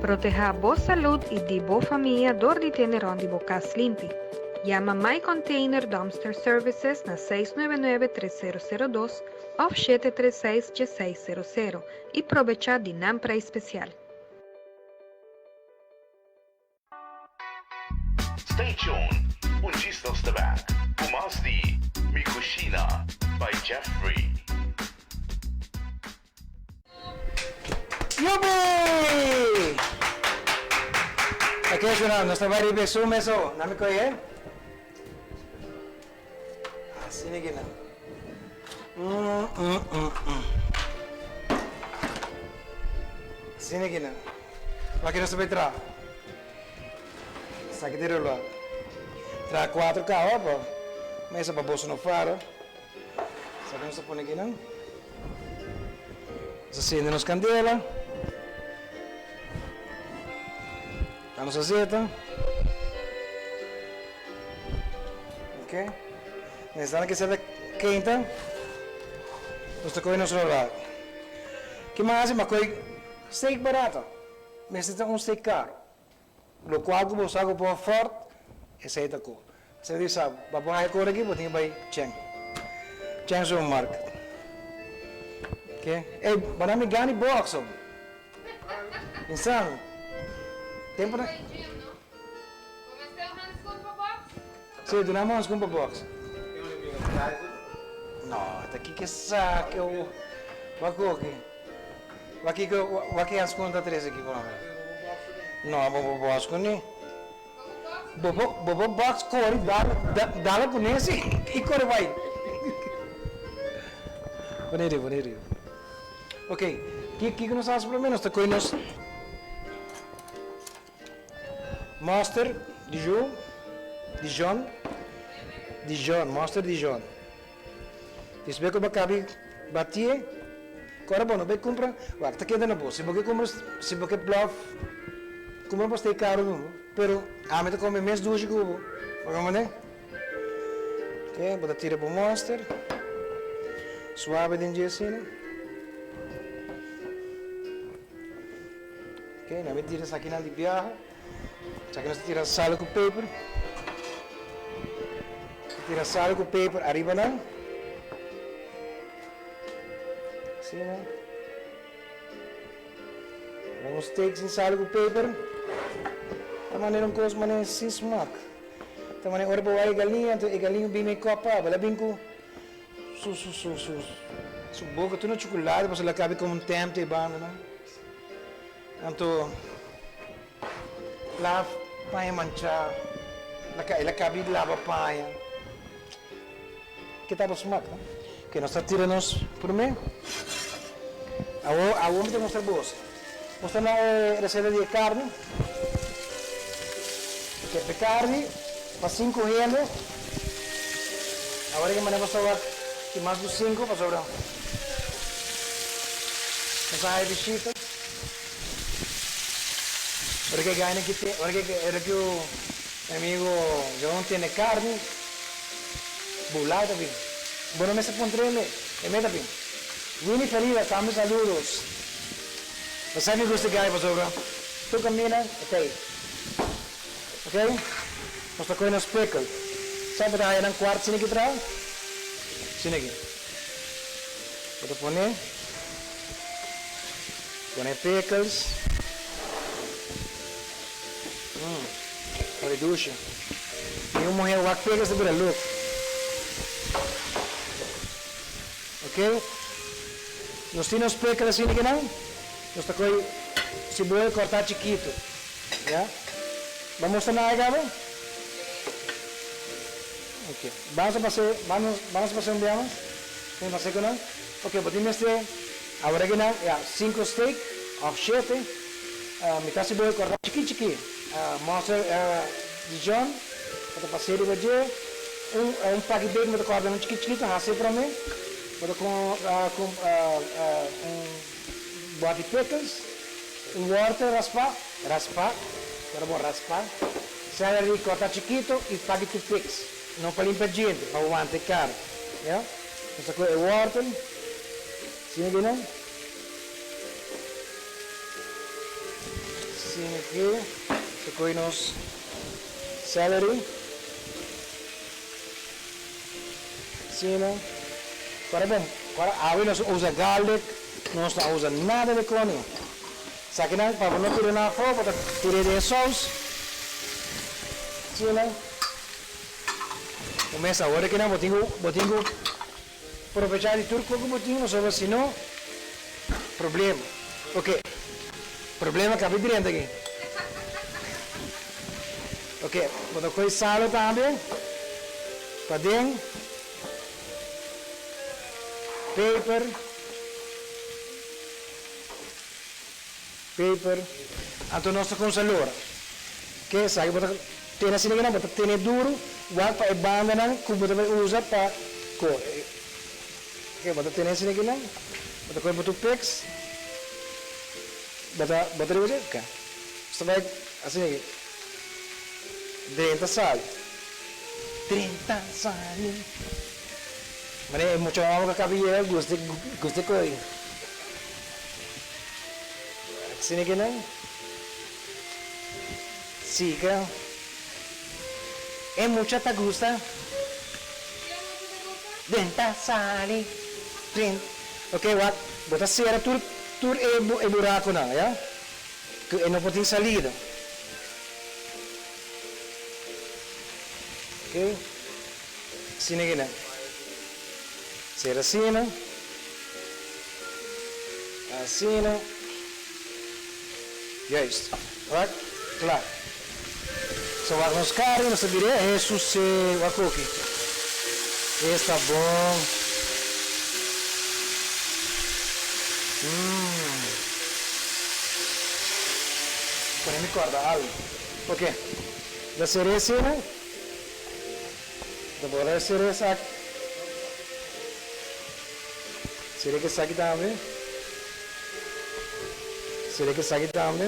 Protehá bo salud i di bo famia dor di tene rònt di bo kas limpi. Yama My Container Dumpster Services na 699 3002 òf 736 1600 i probechá di nan preis spesial. Stay tuned, un djis nos ta back ku mas di Mi Cushina by Jeffrey. Yupi! Oke Shunam, nos ta bai riba esun mes o, na mi kohe? Asina ki nan. Mm mm mm mm. Asina ki nan. Wak nos ta bai traha. Esaki ta e reloj. Traha cuatro caba pa mesa pa boso no fara. Esaki nos ta pone aki nan. Nos ta sende nos candela. Ta nos azeta. Ok. Nesnan ke seta keinta, nos ta kohe nos rolado. Ke mas hasi? Mas kohe steak barato. Mester ta un steak karo. Lokual ku bo sa ku por afford, esei ta ko. Esei di sa, pa bo haña kor aki bo tin ku bai Cheng. Cheng Supermarket. Ok. Ey, bo na mi gani box ho. Insano. Tempo na. Sí, duna mi hanskun pa box. No, ta kiko esaki awo. Wak oki. Wak kiko, wak e hanskun ta trese aki pa mi. No, bo por box kuné. Bo por, bo por box kore, dal, dal kuné si i kore bai. Pone riba, pone riba. Ok, kiko nos hasi promé? Nos ta kohe nos mustard Dijon, Dijon, Dijon, mustard Dijon. Despues ku bo kabi batié, ku ora bo no bai kumpra, wak ta keda na bo. Si bo ke kumpra, si bo ke blòf, kumpra bo stei karu no, pero ami ta kome mes dushi ku bo. Bo komprende? Ok, bo ta tira bo mustard suave den dje asina. Ok, nan mi tira esakinan di biaha. Esaki nos ta tira sal ku peper. Ta tira sal ku peper ariba nan. Asina. Nan un steak sin sal ku peper. Ta manera un kos manera sin smak. Ta manera ora bo wak e galiña, anto e galiña bin mei kòp pa bo. El a bin ku su su su su su boka tur na chukulate pasobra el a kabi komo un tèmte e banda nan. Anto laf paña manchá, el a kabi laba paña. Ke ta bo smak, no? Ke nos ta tira nos promé. Awor, awor mi ta mustra bos. Mustra nan e reseta di e karni. Ke e karni pa sinku hende. Awor e manera bo sa wak tin mas ku sinku pasobra nos a haya bishita. Ora ke gana ki te, ora ke ora ke mi amigo John tene karni, bulá ta bin. Bo no mester puntra e, e me ta bin. Winnie Ferida tambe saludos. Bo sa mi gusta gai pasobra tur camina e ta ei. Ok, nos ta coge nos pickle. Sa bo ta haya nan cuart siniki tra? Siniki. Bo ta pone, pone pickles. Mmm, hopi dushi. Mi un muher wak pickles ta bira loco. Ok, nos tin nos pickle asina kinan, nos ta coge siboya corta chikito. Ya. Bo mustra nan ai caba? Ok. Bamos a pase, bamos, bamos a pase un bia mas. Tin pase cu nan? Ok, bo tin mester awor aki nan, ya, cinco steak of shete. Mi ta haci bo e corta chiki chiki. Mustard Dijon, bo ta pase riba dje. Un, un paki bacon bo ta corta nan chiki chikito, haci prome. Bo ta con, con un boti pickles. Un wortel raspá, raspá, pero bon raspá, celery cortá chikito y paki toothpicks, no pa limpia djente, pa wanta e cara, ya. Nos ta coge e wortel, asina aki nan, asina aki, nos ta coge nos celery, asina, pero bon, ora awe nos usa garlic. Nos no a usa nada di koning. Esakinan pa bo no tira nan afó, bo ta tir'é den e sous. Asina. Bo mes awor akinan bo tin ku bo tin ku probechá di tur kos ku bo tin pasobra si no, problema. Oke, problema kabi drenta aki. Oke, bo ta kohe salo tambe paden. Peper, peper. Anto nos ta kumsa lora. Ke esaki bo ta tene asina kinan, bo ta tene duru wak pa e bandanan ku bo ta bai usa pa ko. Ke bo ta tene asina kinan, bo ta kohe bo toothpicks, bo ta bo ta riba dje, ke. Bo ta bai asina aki, drenta sal. Drenta sali. Mane e mucha homber ku a kaba yega gusta gusta koe. Asina ke nan. Sika. E mucha ta gusta. Drenta sali. Drenta. Ok wak bo ta sera tur tur e burakunan ya. Ku e no por tin salida. Ok, asina ki nan. Ser asina, asina. Juist. Wak, kla. So wak nos karni, nos ta bira Hesus e wak koki. Esta bon. Mmm. Pone mi corda algo. Ok. Ta sere asina. Ta bora sere esaki. Sere cu esaki tambe. Sere cu esaki tambe.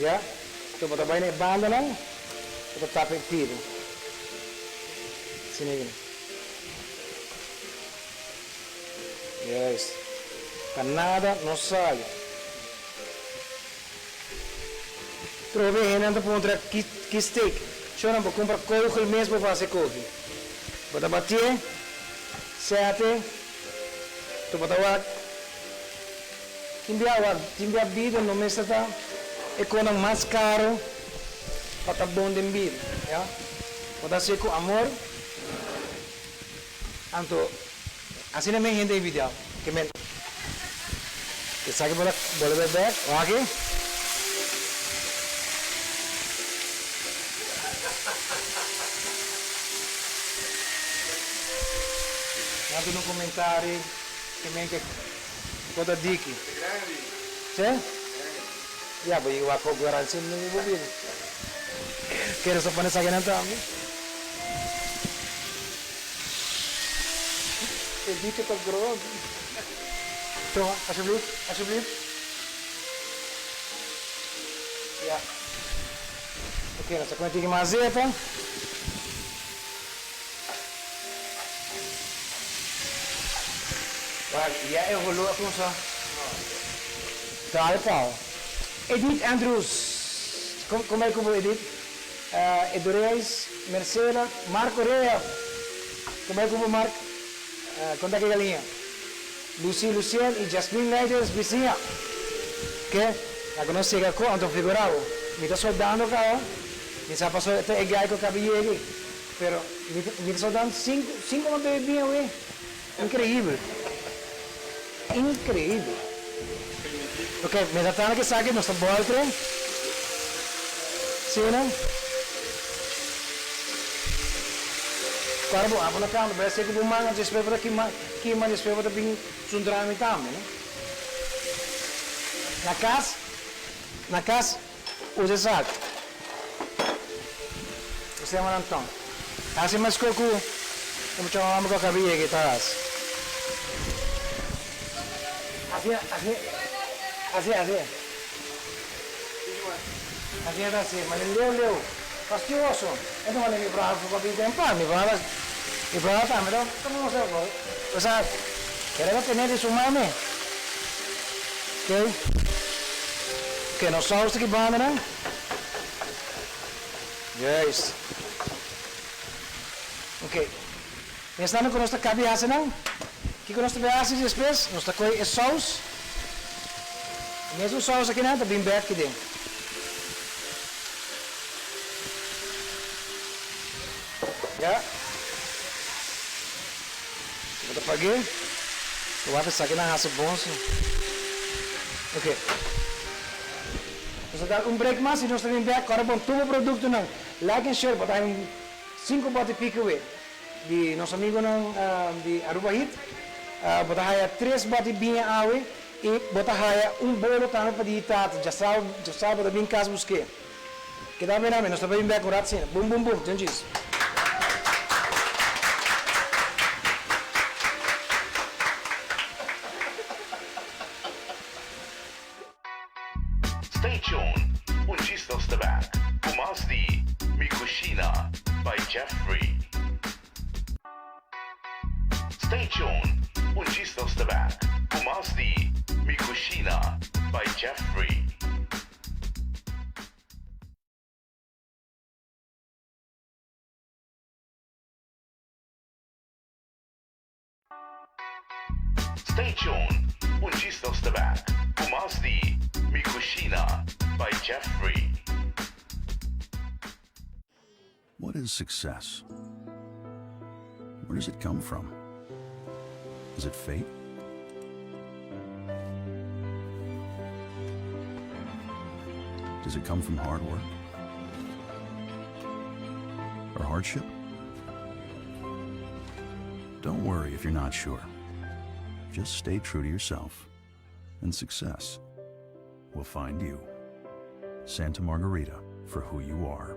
Ya. Enton bo ta bai na e bandanan, bo ta tapa e tiro. Asina ei. Juist. Pa nada no sali. Trobe hendenan ta puntra ki ki steak. Shornan bo kumpra kogel mes bo fasi kofi. Bo ta batié, sète, to bo ta wak. Tin bia wak, tin bia bida no mester ta e konan mas karo pa ta bon den bida, ya. Bo ta hasié ku amor, anto asina men hende envidiá bo. Ke men esaki bo ta bolbe bek, wak aki. Nan duna un komentario ke men ke. Bo ta diki. Si? Ya, bo yega wak hopi ora sin ningún bo bida. Kere sa pone esakinan tambe. E diki ta grandi. Toma, alsjeblieft, alsjeblieft. Ya. Oké, nos ta pone tiki mas zeta. Wak, ya e holó a kumsa dal pao. Edith Andrews, Kon bai ku bo Edith? Edu Reis, Mercela, Mark Correa, Kon bai ku bo Mark? Kon ta ki galiña? Lucy Lucien i Jasmine Leiders, bisiña. Ke? Laga nos sega ku anto figura bo. Mi ta soldando kaba, mi sa paso ta e guy ku a kaba yega ei. Pero mi ta mi ta soltando sinku sinku ma bebe biña awe. Increíbel. Increíbel. Ok, mientras tanto ke esaki nos ta boltre. Asina. Kòrda bo abo na kanta, bo a seki bo man, despues bo ta kima kima despues bo ta bin zundra mi tambe, no? Na kas, na kas. Usa esaki. Esei a manda Anton. Hasi mesco cu e mucha homber cu a caba yega y ta hasi. Hasi, hasi, hasi, hasi. Hasi ta hasi, manda leu leu. Fastioso. E ta manda mi brother pa bin temprano. Mi brother, mi brother tambe ta ta mustra. Osea, kere ta tene di su mami. Ok. Ok, nos saus ta ki banda nan. Juist. Ok. Pensando ku nos ta kabi hasi nan, kiko nos ta bai hasi despues? Nos ta kohe e saus, e mesun saus aki nan ta bin bek aki den. Ya. Bo ta pag'é? Bo wak esaki nan hasi bon si. Ok. Nos ta dal un break mas y nos ta bin bek. Kòrda bon tur bo produktonan. Like en share. Bo ta haña un sinku bòt di pike di nos amigonan di Aruba Heat. Bo ta haña tres bòt di biña awe y bo ta haña un bolo tambe pa di tata. Djasabra bo ta bin kas busk'é. Keda mira mi, nos ta bin bek un rat asina. Bum bum bum, tin djis. Stay tuned, un djis nos ta bek ku mas di Mi Cushina by Jeffrey. Stay tuned, un djis nos ta bek ku mas di Mi Cushina by Jeffrey. Stay tuned, un djis nos ta bek ku mas di Mi Cushina by Jeffrey. What is success? Where does it come from? Is it fate? Does it come from hard work? Or hardship? Don't worry if you're not sure. Just stay true to yourself, and success will find you. Santa Margarita for who you are.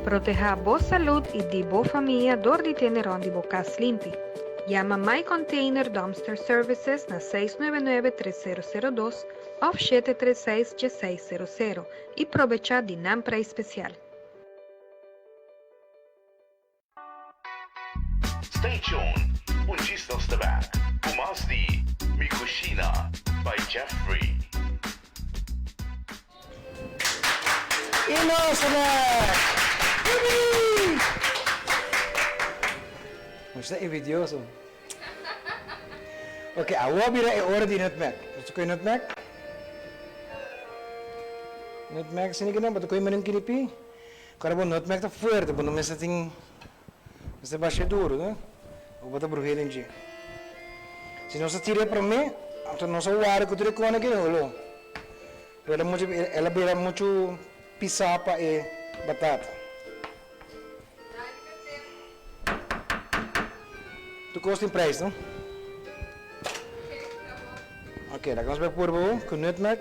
Protehá bo salud i di bo famia dor di tene rond di bo kas limpi. Yama My Container Dumpster Services na 699 3002 òf 736 1600 i probechá di nan preis spesial. Stay tuned, un djis nos ta back cu mas di Mi Cushina by Jeffrey. Y nos ta back! Whoopee! Nos ta envidioso. Ok, awor a bira e ora di nutmeg. Nos ta coge nutmeg. Nutmeg, asina ki nan, bo ta coge menen kiripi. Kora bo nutmeg ta fuerte, bo no mester tin, mester basha duru, no? Bo bo ta bruh'é den dje. Si nos a tir'é promé, anto nos a wara ku tur e kone ke holo. Pero el a muchu, el a bira muchu pisá pa e batata. Tur kos tin prijs, no? Ok, laga nos bai purba bo ku nutmeg.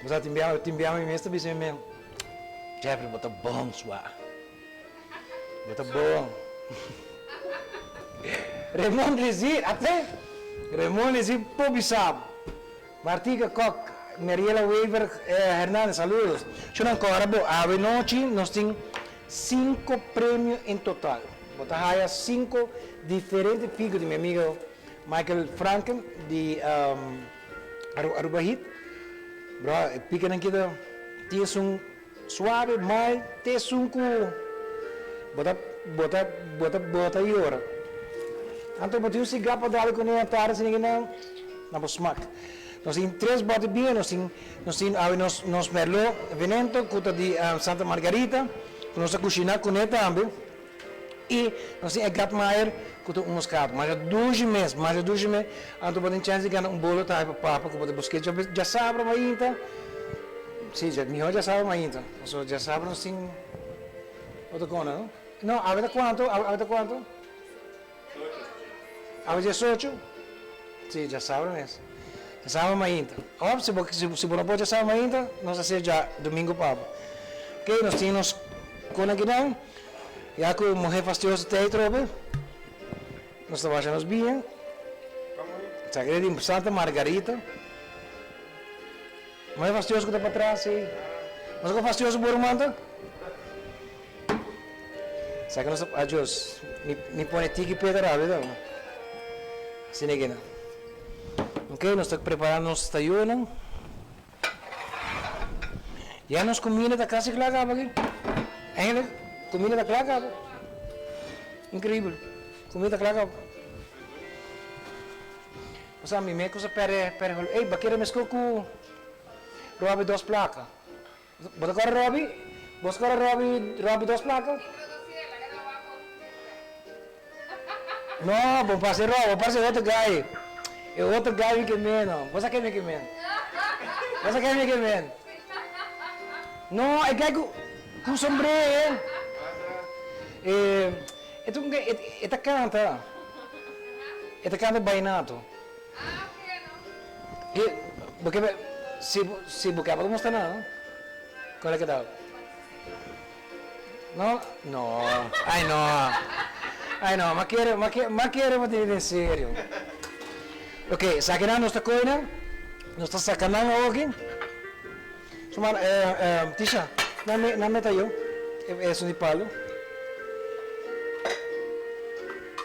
Bo sa tin biaha tin biaha mi mes ta bisa mi mes, Jeffrey bo ta bon sua. Bo ta bon. Raymond Lizzie, ate? Raymond Lizzie por bisa bo. Martica Kok, Mariela Wever Hernandez, saludos. Shunan kòrda bo, awe nochi nos tin sinku premio en total. Bo ta haya sinku diferente pico di mi amigo Michael Franken di Aruba Hit. Bro, e picanan kita tin esun suave, mild, te esun cu bo ta bo ta bo ta bo ta yora. Anto bo tin un cigar pa dal cune atardi asina ki nan na bo smak. Nos tin tres bote biña, nos tin nos tin awe nos nos Merlot Venento cu ta di Santa Margarita cu nos ta cushina cune tambe. I nos tin e Gatmaier ku ta un moscato. Masha dushi mes, masha dushi mes. Anto bo tin chèns di gana un bolo tahi pa papa ku bo ta busk'é djasabra mainta. Si, mihó djasabra mainta. Pasobra djasabra nos tin otro kona, no? No, awe ta kuantu? Awe ta kuantu? Awe diesocho? Si, djasabra mes. Djasabra mainta. Òf si bo si bo no por djasabra mainta, nos ta hasié djadumingu pa bo. Oke, nos tin nos kona akinan. Ya ku muhé fastioso ta ei trobe, nos ta basha nos biña. Esaki ta di Santa Margarita. Muhé fastioso ku ta patras ei. Nos ku fastioso bo ruman ta? Esaki nos ta, adios, mi mi pone tiki p'e ta rabia ta. Asina e keda. Oke, nos ta prepara nos tayónan. Ya nos kuminda ta kasi kla kaba aki. Eigenlijk, comida ta kla kaba. Increíbel. Comida ta kla kaba. Osea, mi me kusa perde, perde hol. Ey, bakera meskó ku Robbie dos plaka. Bo ta kòrda Robbie? Bo ta kòrda Robbie, Robbie dos plaka? No, bo parse Robbie, bo parse otro guy. E otro guy mi ke meno. Bo sa ken mi ke men? Bo sa ken mi ke men? No, e guy ku ku sombré. E e ta un guy, e ta kanta. E ta kanta vallenato. Ke bo ke si si bo ke bo ta mustra nan kon a keda no no ay no ay no ma kere ma kere ma kere bo tene den serio ok esaki nan nos ta kohe nan nos ta saka nan awoki suma Tisha nan me nan me ta yo esun di palo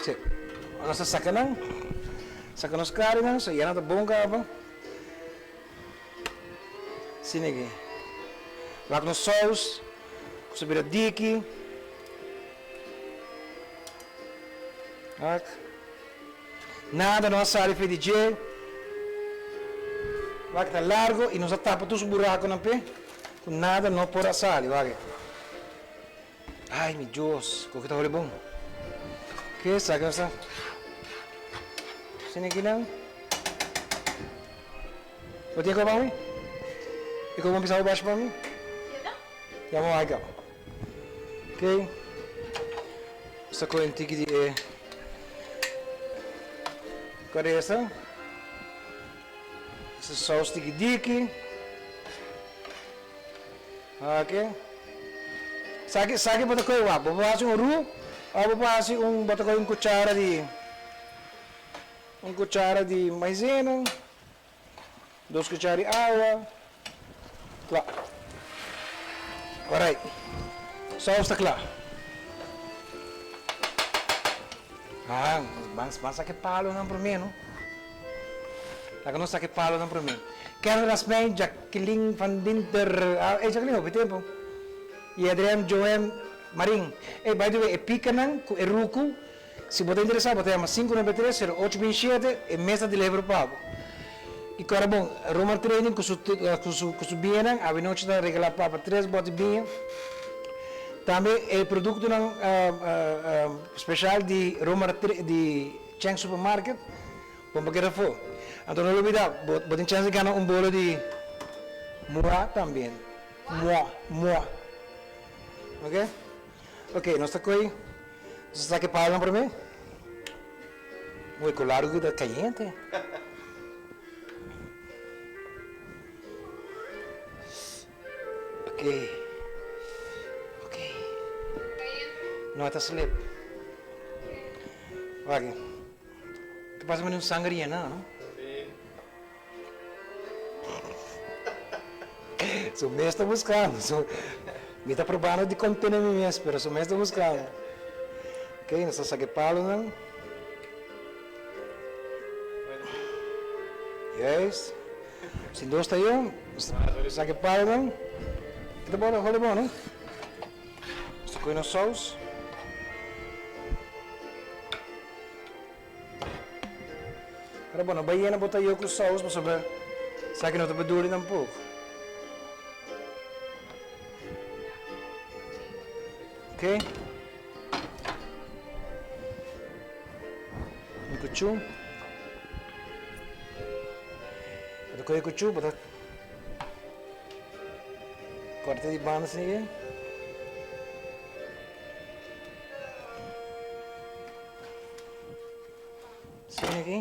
si nos ta saka nan. Saka nos karinan, so ya nan ta bon kaba. Asina aki. Wak nos sous, ku sa bira diki. Wak. Nada no a sali for di dje. Wak ta largo i nos a tapa tur su burakonan p'e, ku nada no por a sali. Wak. Ay mi Dios, koke ta holi bon. Ke esaki nos ta haciendo aki nan? Bo tin koe pa mi? E koe bo bisa bo bash pa mi? Ya bo wak kaba. Ok. Nos ta kohe un tiki di e karesa. Esta saus tiki diki. Oke. Saki saki bo ta kohe wak. Bo por hasi un ru òf bo por hasi un bo ta kohe un kuchara di un kuchara di maizena, dos kuchara di awa. Kla. Orait. Sous ta kla. Ah, ban ban saka e palonan promé no. Laga nos saka e palonan promé. Kevin Rasmijn, Jacqueline van Dinter, ah, ey Jacqueline hopi tempo. Y Adrian Joen Marin. Ey, by the way, e pikanan ku e ruku, si bo ta interesa bo ta yama 593 0827, e mes ta deliver pa bo. Y kora bon, Romar Trading ku su ku su ku su biñanan, awinochi ta regala papa tres bòti biña. Tambe e produktonan special di Romar di Cheng Supermarket. Bon pa keda afó. Anto no lubidá, bo bo tin chèns di gana un bolo di mua tambien. Mua, mua. Ok? Ok, nos ta koe, nos ta saka e palonan promé. Ui, ku largu ta kayente. Ok, ok. No, e ta slip. Wak. Ta pasa mane un sanger yena, no? Sí. Su mes ta buscando. Su, mi ta probando di contene mi mes, pero su mes ta buscando. Ok, nos ta saca e palonan. Juist. Sin dos ta yo, nos ta saca e palonan. E ta bon, holi bon, no? Nos ta coge nos saus. Pero bo no bai yena bo tayo ku saus pasobra esaki no ta beduri tampoko. Ok. Un kuchu. Bo ta kohe kuchu, bo ta korta di banda asina. Sini aki.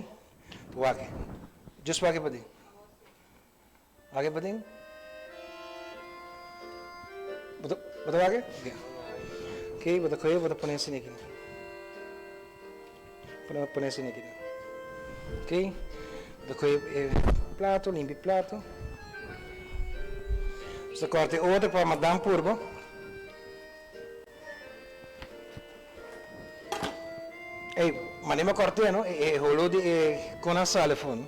Wak. Just wak e paden. Wak e paden. Bo ta, bo ta wak e? Ok. Ok, bo ta kohe, bo ta pone asina aki. Pone, pone asina aki. Ok. Bo ta kohe e plato, limpi e plato. Bo ta korta e otro pa madam purba. Ey, mane mi a corte no, e holo di e con a sali afo no.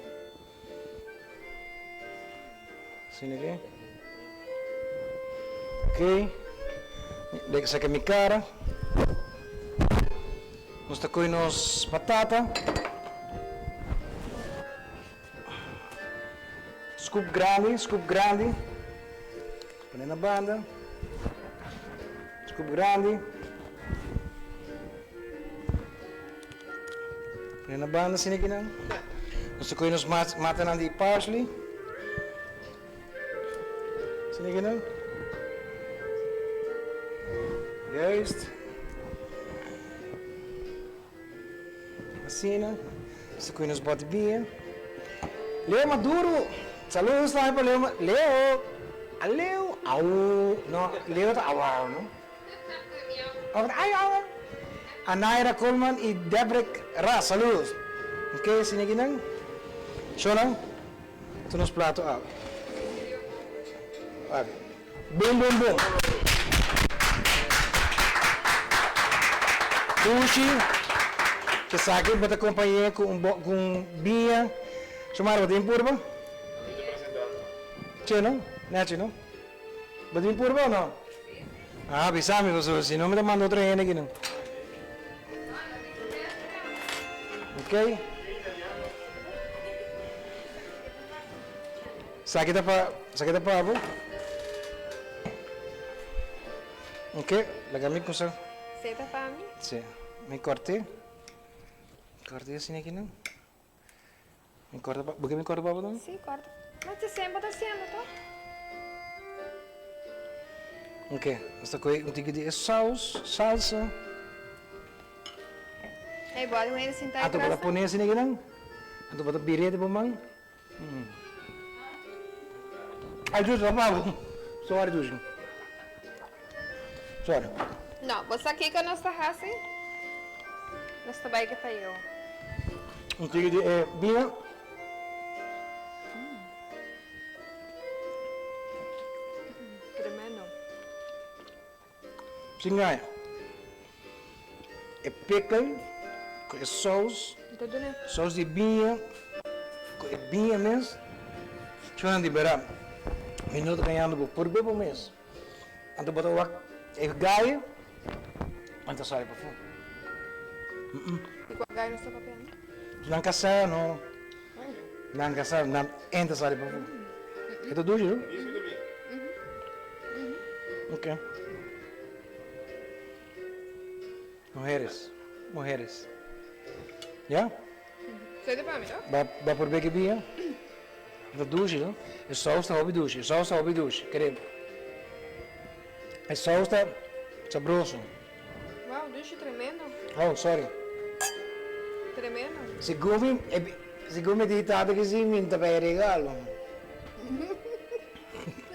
Asina ke. Ok. Lek saka mi kara. Nos ta koe nos batata. Scoop grandi, scoop grandi. Pone na banda. Scoop grandi. Pone na banda asina kinan. Nos ta koe nos matanan di parsley. Asina kinan. Juist. Asina. Nos ta koe nos bòt biña. Leo Maduro! Saludos tambe pa Leo Leo! A Leo! Au! No, Leo ta au au, no? Of ta ai au au? Anaira Coleman y Debrick Ras, saludos! Ok, asina kinan. Shownan, ta nos plato awe. Wak. Boom boom boom. Dushi, esaki bo ta kompañ'é ku un ku un biña. Xiomara, bo tin purba? Che no? Nechi no? Bo tin purba o no? Ah, bisa mi pasobra si no mi ta manda otro hende aki nan. Ok. Esaki ta pa, esaki ta pa bo. Ok, laga mi kusa. Esei ta pa mi? Si, mi kort'é. Kort'é asina aki nan. Mi korta pa, bo ke mi korta pa bo tambe? Si, korta. Ma te semper ta hasiendo to. Ok, nos ta kohe un tiki di e saus, salsa. Ey, bo a di un hende sinta Anto bo ta atrás? pone asina aki nan. Anto bo ta bir'é di bo man. Ay Dushi, ta pa bo. Sorry Dushi. Sorry. No, bo sa kiko nos ta hasi? Nos ta bai kita yo. Un tiki di e biña. Tremendo. Sin gaña. E pickle ku e saus, saus di biña, ku e biña mes, chunan di bera. Mi no ta gañando bo, por bo mes. Anto bo ta wak e gai, anto ta sali pafó. Di kua gai nos ta papiando? Nan kasá no. Nan kasá, nan en ta sali pafó. E ta dushi, no? Ok. Mujeres, mujeres. Ya? Soy de pa mi, no? Ba, ba por beke bia? Ta dushi, no? E saus ta hopi dushi, e saus ta hopi dushi, kere. E saus ta sabroso. Wow, dushi tremendo. Oh, sorry. Tremendo. Segun mi, segun mi di tata ki si mi ta bay regalo.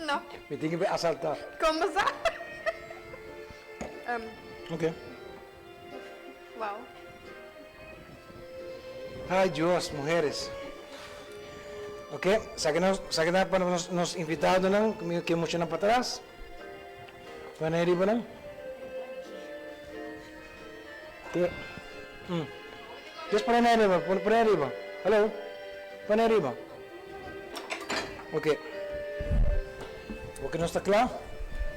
No. Mi tin ki bay asalta. Kon bo sa? Ok. Wow. Ay Dios, mujeres. Ok, saki nos, saki na pa nos, nos invitadonan, mi ke muchanan patras. Pone riba nan. Ok. Mm. Just pone na riba, pone, pone riba. Hello. Pone riba. Ok. Ok, nos ta kla.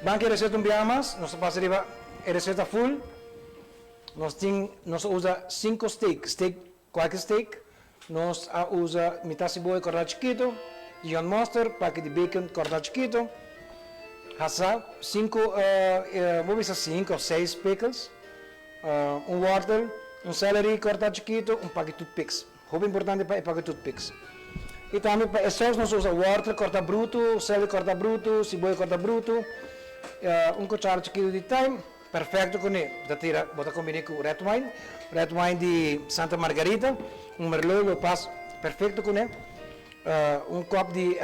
Ban ke receta un biaha mas. Nos ta pasa riba e receta full. Nos tin, nos a usa cinco steak, steak, cualke steak. Nos a usa mitad siboya corta chikito, Dijon mustard, paki di bacon corta chikito, hasa cinco, bo bisa cinco of seis pickles, un wortel, un celery corta chikito, un paki toothpicks. Hopi importante pa e paki toothpicks. Y tambe pa e saus nos usa wortel corta bruto, celery corta bruto, siboya corta bruto, un cuchara chikito di thyme. Perfecto cune, bo ta tira, bo ta combine cu red wine, red wine di Santa Margarita, un merlot lo pas perfecto cune, un kop di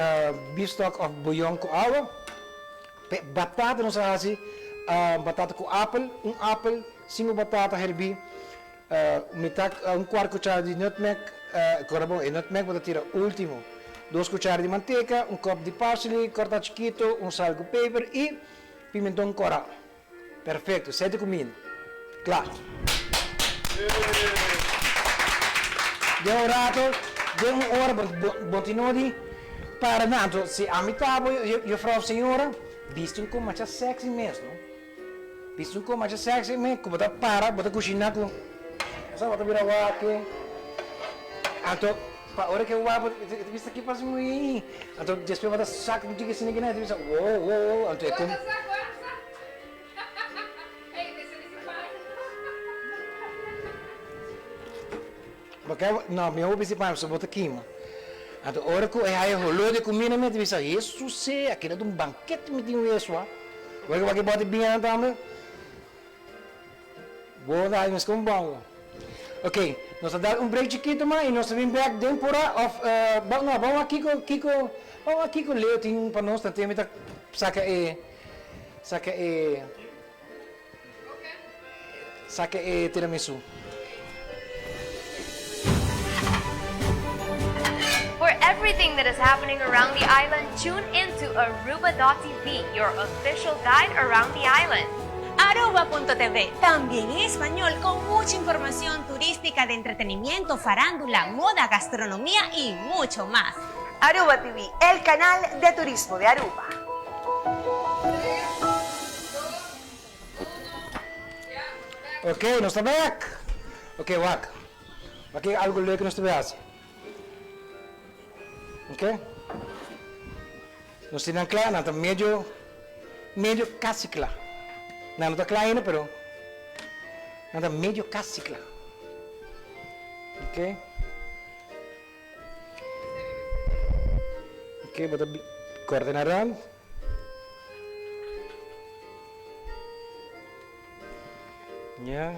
beef stock of bouillon cu awa, pe batata nos a haci batata cu apel, un apel, cinco batata herbi, mitad, un cuart cuchara di nutmeg, corda bon e nutmeg bo ta tira ultimo, dos cuchara di manteca, un kop di parsley corta chikito, un sal cu peper y Pimenton kora. Perfecto, sete kuminda. Kla. Den un rato, den un ora bo tin nodi para nan. Anto si ami ta bo juffrouw of señora, bisti un kon masha sexy mes no. Bisa un kos masha sexy me ku bo ta para bo ta kushiná ku sa bo ta bira wak anto pa ora ke wak bo ta bisa ki pasa mi anto despues bo ta sak un tiki asina kina e ta bisa wow wow wow anto e kom Bo ke no mi hopi si paña pasobra bo ta kima. Anto ora ku e haya holó di kumida mi ta bisa, Hesus e, aki na ta un bankete mi tin wesu a. Ora ku bo a ke bòt e biña tambe, bo ta haya meskos un bongo. Ok, nos ta dal un break chikitu mas i nos ta bin bèk den pura òf no, ban wak kiko kiko ban wak kiko Leo tin pa nos, tantu mi ta saka e saka e. Saka e tiramisu. For everything that is happening around the island, tune in to Aruba.tv, your official guide around the island. Aruba.tv, también en español con mucha información turística de entretenimiento, farándula, moda, gastronomía y mucho más. Aruba TV, el canal de turismo de Aruba. Ok, nos ta bek. Ok, wak. Wak e algo leuk nos ta bay haci. Ok. Nos tin nan kla, nan ta medio, medio casi kla. Nan no ta kla ainda, pero nan ta medio casi kla. Ok. Ok, bo ta corta nan rand. Ya.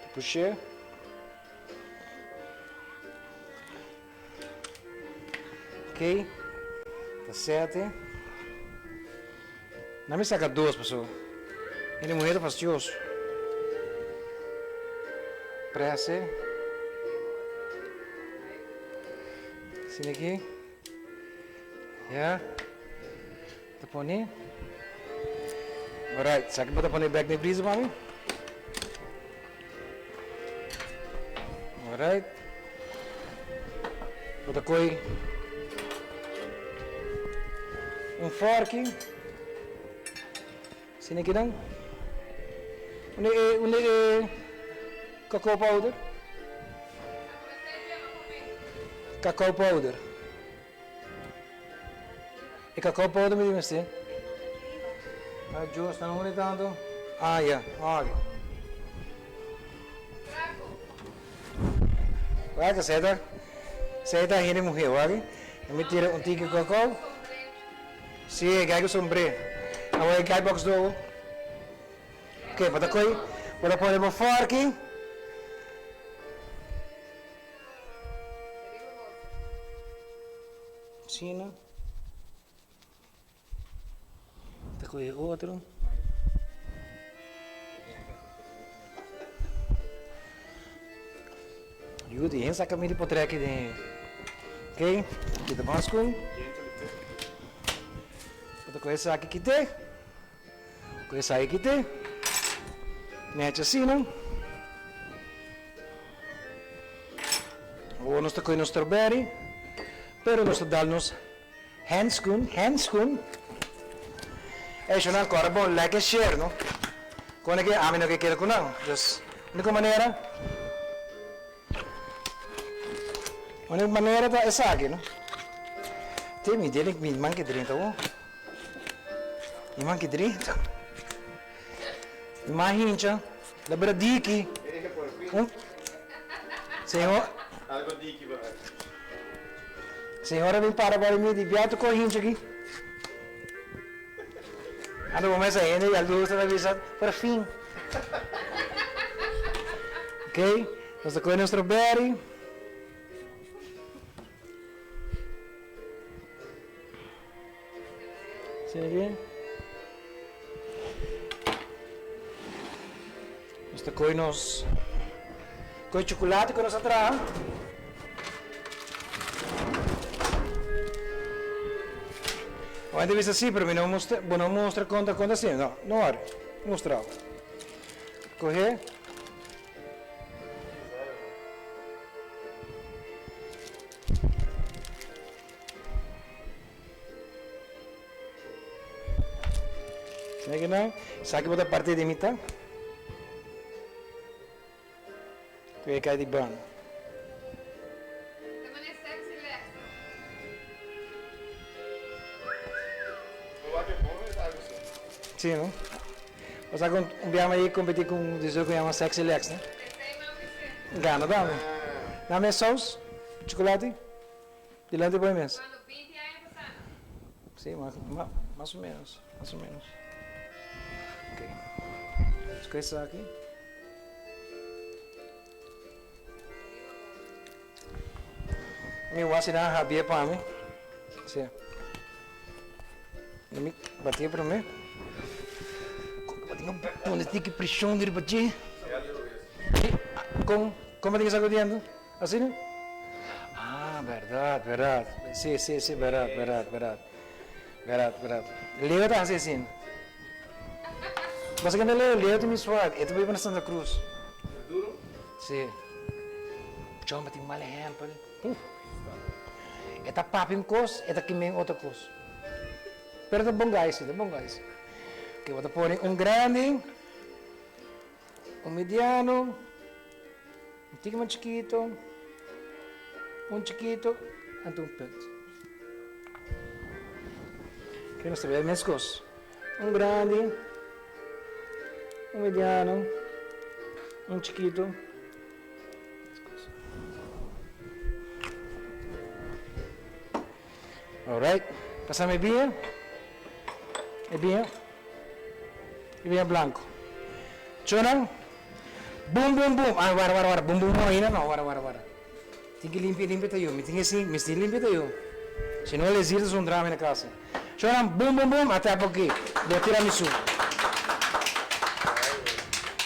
Ta push'é. Ok. Ta sete. Na mi saka dos paso hende muher ta fastioso. Prese. Asina aki. Ya. Ta pone. Alright, sa ki bo ta pone bek den freezer pa mi? Alright. Bo ta koy un forki. Asina aki nan. Unda e unda e cacao powder? Cacao powder. E cacao powder mi di mester. Ah, Dios, nan unda tanto? Ah, ya, ok. Wak, esei ta, esei ta hende muhé, wak. Mi tira un tiki cacao. Sí, e gai ku sombré. Awor e gai box dobo. Ok, bo ta koi, bo ta pone bo forki. Asina. Ta kohe otro. Yu di hen saka mi di potreki den. Ok, kita mas kun. Bo ta kohe esaki kite. Kohe esaki kite. Nechi asina. Awor nos ta kohe nos strawberry, pero nos ta dal nos handschoen, handschoen. Ey shownan kòrda bon like en share no. Kone ke ami no ke keda ku nan. Dus uniko manera, uniko manera ta esaki no. Te mi dede mi man ke drenta awor. Mi man ke drenta. Mi man hincha. La bira diki. Un Señor. Algo diki ba. Señora bin para para mi di biato ko hincha aki. Ando bo mesa hende y algo ta bisa por fin. Ok, nos ta coge nos strawberry. Asina aki. Nos ta koe nos koe chocolate ku nos a traha. Bo hende bisa si, pero mi no mustra, bo no mustra kon ta kon ta asina. No, no worry, mustra bo. Kohe. Asina ki nan. Esaki bo ta parti di mitad. Ku e kai di banda. Ta manera sexy Lex. Sí, no? Bo sa ku un biaha mi a yega kompetí ku un dessert ku yama sexy Lex, no? Gana tambe. Dame e saus, chocolate, dilanti bo e mes. Sí, mas o menos, mas o menos. Ok. Skohe esaki. Mi wasi nan habie pa mi. Sí. Mi batie prome. Pone tiki presión riba dje. Kon, kon bo tin sacudiendo? Asina? Ah, berdad, berdad. Sí, sí, sí, berdad, berdad, berdad. Berdad, berdad. Leo ta haci asina. Bo sa kende Leo? Leo ta mi suave. E ta biba na Santa Cruz. Duro? Sí. Chomba tin mal ehempel. Uf. E ta papia un cos, e ta kime otro cos. Pero ta bon guy si, ta bon guy si. Ok, bo ta pone un grandi, un mediano, un tiki mas chikito, un chikito, anto un punt. Ok, nos ta bay mescos. Un grandi, un mediano, un chikito. Alright, pasame e biña, e biña, e biña blanco. Chonan, bum bum bum, ah wara wara wara, bum bum bum ainda no, wara wara wara. Tin ki limpia limpia ta yo, mi tin ki mi tin limpia ta yo. Si no les irta un drama na casa. Chonan, bum bum bum, ate apo aki, bo tiramisu.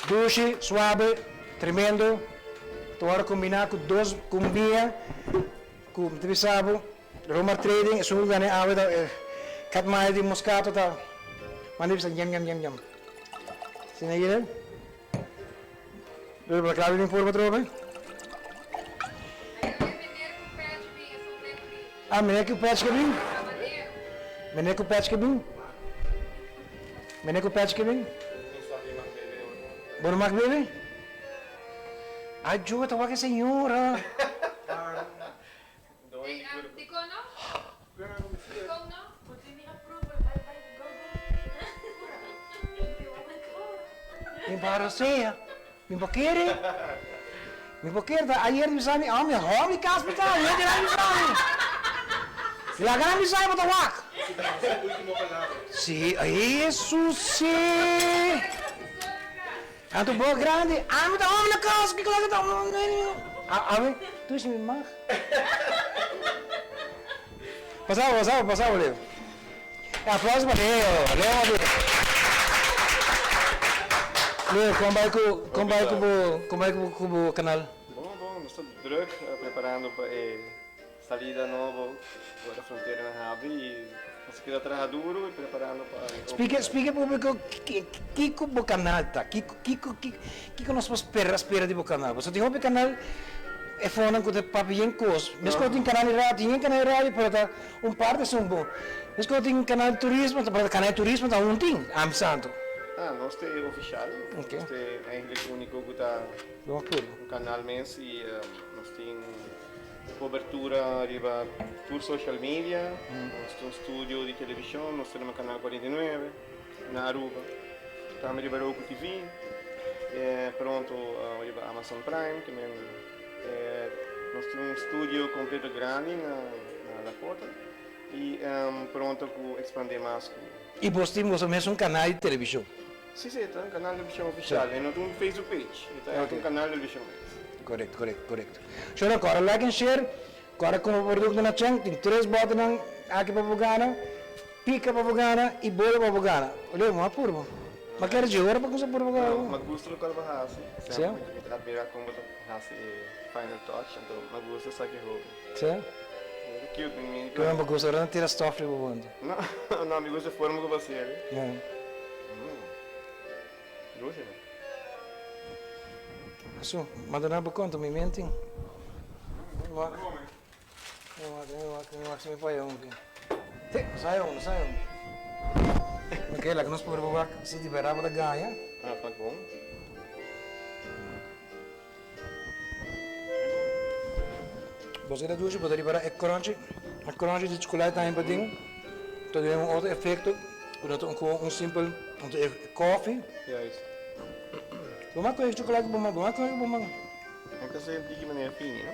Dushi, suabe, tremendo, ta wòrdu kombiná ku dos ku un biña ku mi ta bisa bo. Romar Trading, esun ku gana e awe ta kat maya di Moscato ta manda bisa yam yam yam yam. Asina yere. Dor bo ta klabi den forma atrobe. Ah, meneer ku pech ke bin? Meneer ku pech ke bin? Meneer ku pech ke bin? Bo no mag bebe? Ajo, ta wak e señora. Mi embarasea, mi por kere, mi por kere ta ayer mi sa mi oh mi hou mi kas mi ta ayer mi sa mi laga nan bisa mi bo ta wak si Jesus si anto bo grandi ami ta hou mi na kas kiko laga ta awe tu si mi mag. Pasabo, pasabo, pasabo, Leo. E aplauso pa Leo. Leo a bira. Leo, kon bai ku, kon bai ku bo, kon bai ku bo kanal? Bon, bon, nos ta druk preparando pa e salida nobo ora fronteranan habri y nos a keda traha duro y preparando pa e otro. Splika, splika e publico kiko bo kanal ta, kiko, kiko, kiko nos por spera, spera di bo kanal. Pasobra tin hopi kanal e fonan ku ta papia yen kos. Meskos tin kanal di radio, tin yen kanal di radio pero ta un parti esun bon. Meskos tin kanal di turismo, pero kanal di turismo ta un tin, ami santo. Ah, nos ta e ofishal, nos ta eigenlijk e uniko ku ta un kanal mes y nos tin Cobertura riba tur social media, nos tin un studio di television, nos tenemos Canal 49 na Aruba, tambe riba Roku TV, pronto riba Amazon Prime, también nos tin un studio completo grandi na Dakota y pronto cu expande mas cu. Y bos tin boso mes un canal di television? Si, si, ta un canal di television oficial, e no ta un Facebook page, e ta un canal di television mes. Correcto, correcto, correcto. Shora kòrda like en share, kòrda kumpra produkto na Cheng, tin tres bòtenan aki pa bo gana, pika pa bo gana i bolo pa bo gana. Leo, mi a purba. Mi a kere dje ora pa kuminsá purba kòrda. No, mi gusta lokual bo hasi. Si? Semper mi ta admirá kon bo ta hasi e final touch, anto mi gusta esaki hopi. Si? Ta cute, mi mi. Kico bo gusta ora nan tira stof riba bo anto? No, no, mi gusta e forma ku bo hasi el. Ya. Dushi no. Asu, manda na bo konta mi menti. Mi wak, mi wak, mi wak, mi wak si mi faya un ki. Te, no sai un, no sai un. Ok. Ok, laga nos purba wak si di berdad bo ta gaña. Ah, smak bon. Bo ta dushi, bo ta ripara e crunchy, e crunchy di chocolate tambe pa den, ta duna un otro efecto cu no ta un simpel coffee. Juist. Bo mas coge chocolate cu bo man, bo mas coge cu bo man. Mi ta senti ki manera fini, no?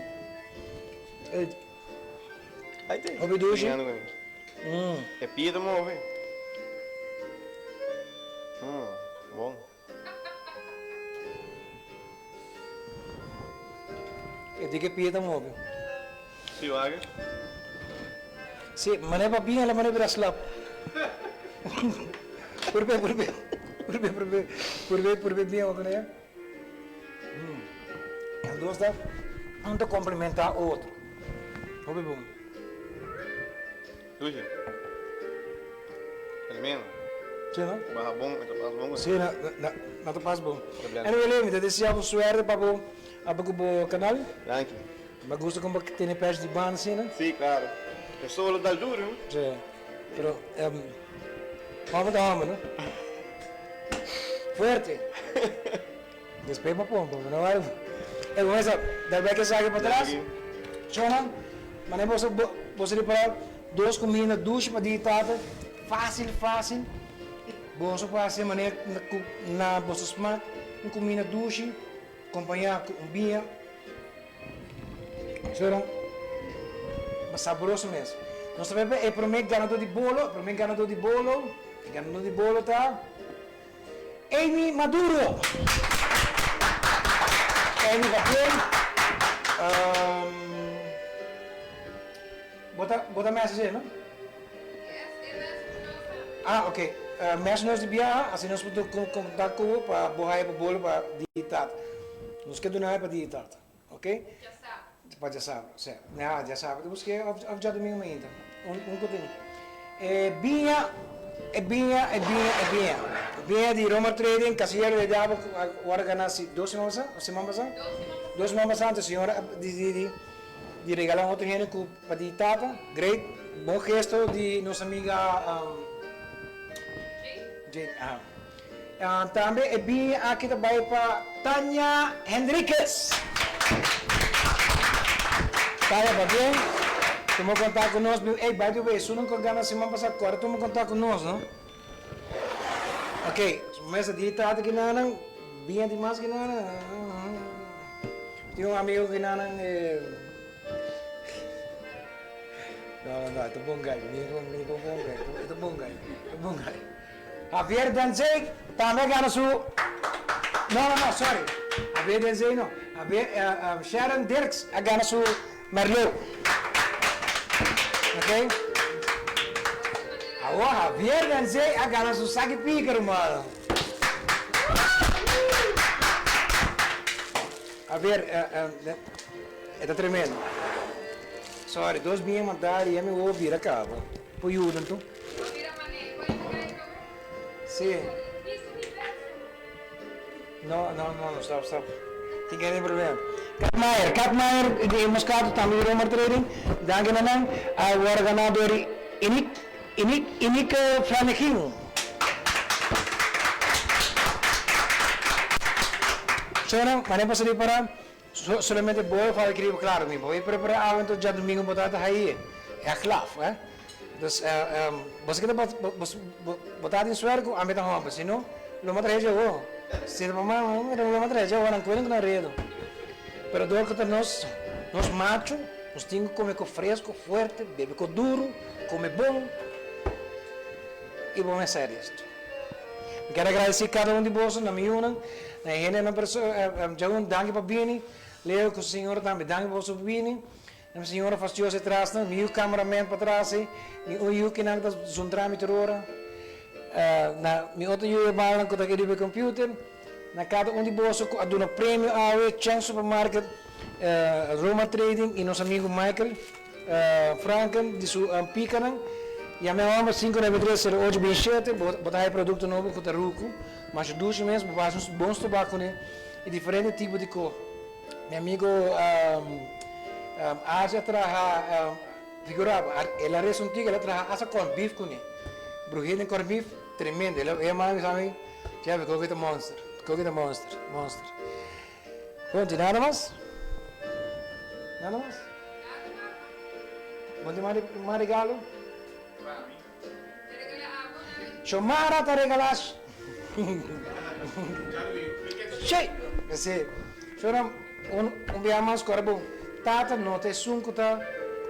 Ey. Ay te. Hopi dushi. E pia ta move. Bon. E di ke pia ta move. Si wak. Si, manera pa bin ala manera bira slap. Purbe, purbe, purbe, purbe, purbe, purbe bien wak ne. E dos ta un ta komplementá otro. Hopi bon. Dushi. Tremendo. Si no? Baha bon, e ta pas bon. Si, na, na, na ta pas bon. Anyway, Leo, mi ta desea bo suerte pa bo, pa ku bo kanal. Danki. Mi gusta kon bo tene pèsh di banda asina. Si, klaro. E solo dal duro, no? Si. Pero, hòmber ta hòmber, no? Fuerte. Despues bo pompa, bo no wak. E kumesa dal bek esaki pa tras. Shona, mane boso boso ripará dos kuminda dushi pa di tata, fásil fásil. Boso por hasi manera ku na boso smak un kuminda dushi kompañá ku un biña. Shona, sabroso mes. Nos ta bai pa e promé ganadó di bolo, e promé ganadó di bolo, e ganadó di bolo ta. Amy Maduro. Amy Papier. Bo ta bo ta message no? Ah ok. Message nos di biaha asina nos por kontak ku bo pa bo haya bo bolo pa di tata. Nos ke duna pa di tata. Ok? Pa djasabra. Sè. Ya djasabra ta busk'é òf djadumingu mainta. Un un ku tin. E biña, e biña, e biña, e biña. Biña di Romar Trading, Casillero del Diablo ku a wòrdu ganá si dos siman pasá òf siman pasá? Dos siman pasá. Anto señora a disidí di di regalá un otro hende ku pa di tata. Great, bon gesto di nos amiga Jane. Aha. Tambe e biña aki ta bai pa Tania Henriquez. Tania pabien tuma kontak ku nos. Ey by the way esun ku a gana siman pasa kòrda tuma kontak ku nos no. Ok mesa di tata kinanan biña di mas kinanan tin un amigo kinanan. No no no e ta bon guy mi mi bon guy e ta bon guy e ta bon guy. Javier Denzey tambe a gana su No no no sorry Javier Denzey no Javier Sharon Dirks a gana su Merlot ok Awor Javier Denzey a gana su saki pika ruman Javier e ta tremendo Sorry dos bien manda y mi wowo bira caba por yuda anto. Sí. No, no, no, no, stop, stop. Tin geen probleem. Katmaier, Katmaier di Moscato tambe di Romar Trading. Danki na nan. A wòrdu ganá dor di Inik, Inik, Inike Flanegin. Shona, wanneer boso di para? Solamente bo e fala kiri claro mi bo e prepara awe enton djadomingo bo ta ta haye e a klaf eh dus bo sa kita bo ta tin suerte ku ami ta homber si no lo ma trahe djawo si ta pa mama lo ma trahe djawo nan kuenan ku nan redo pero dor ku ta nos nos macho nos tin ku kome ku fresco fuerte bebe ku duro kome bon i bo mester esto. Mi kier agradeci cada un di boso na mi yunan, na e hendenan djaun danki pa bini, Leo cu su señora tambe danki pa boso bini, na mi señora fastiosa atrasnan, mi yu cameraman patras ey, mi un yu kinan ta zundra mi tur ora, na mi otro yu hermanonan cu ta aki riba e computer, na cada un di boso cu a duna premio awe, Chang Supermarket, Roma Trading y nos amigo Michael. Franken di su pikanan. Yama e homber 593 08 27, bo ta haya produkto nobo ku ta ruku, masha dushi mes, bo basa un bon stobá kuné i diferente tipo di ko. Mi amigo Archie a traha, figura bo, el a resa un tigre, el a traha asta corn beef kuné. Bruhé den corn beef. tremendo. El a manda bisa mi, Jeffrey, koki ta monster, koki ta monster, monster. Bon, tin nada mas? Nada mas? Bo tin mas regalo? Xomara ta regalá. Shey! Ese, Shora, un, un bia mas kòrda bon, tata no ta esun ku ta,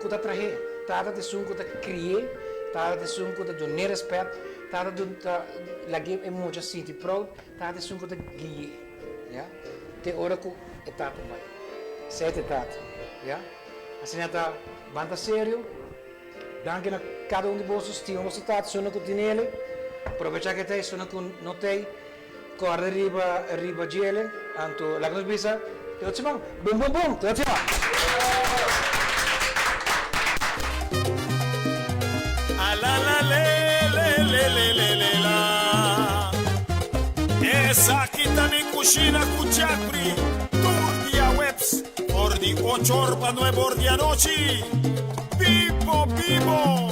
ku ta trah'é. Tata ta esun ku ta kri'é, tata ta esun ku ta dun'é rèspèt, tata dun, ta lag'é e mucha sinti proud, tata ta esun ku ta gui'é, ya, te ora ku e tata bai. Esei ta e tata, ya. Asina ta, ban ta serio. Danki na kada un di boso, stima boso tata, suna ku tinele, probecha ke tei, suna ku no tei, kòrda riba riba djele, anto laga nos bisa te otro siman, bum bum bum, te otro siman! Alalalelelelelelelaa Esaki ta mi kushina ku Jeffrey tur dia weps for di ocho or pa nuebe or di anochi. Bibo bibo!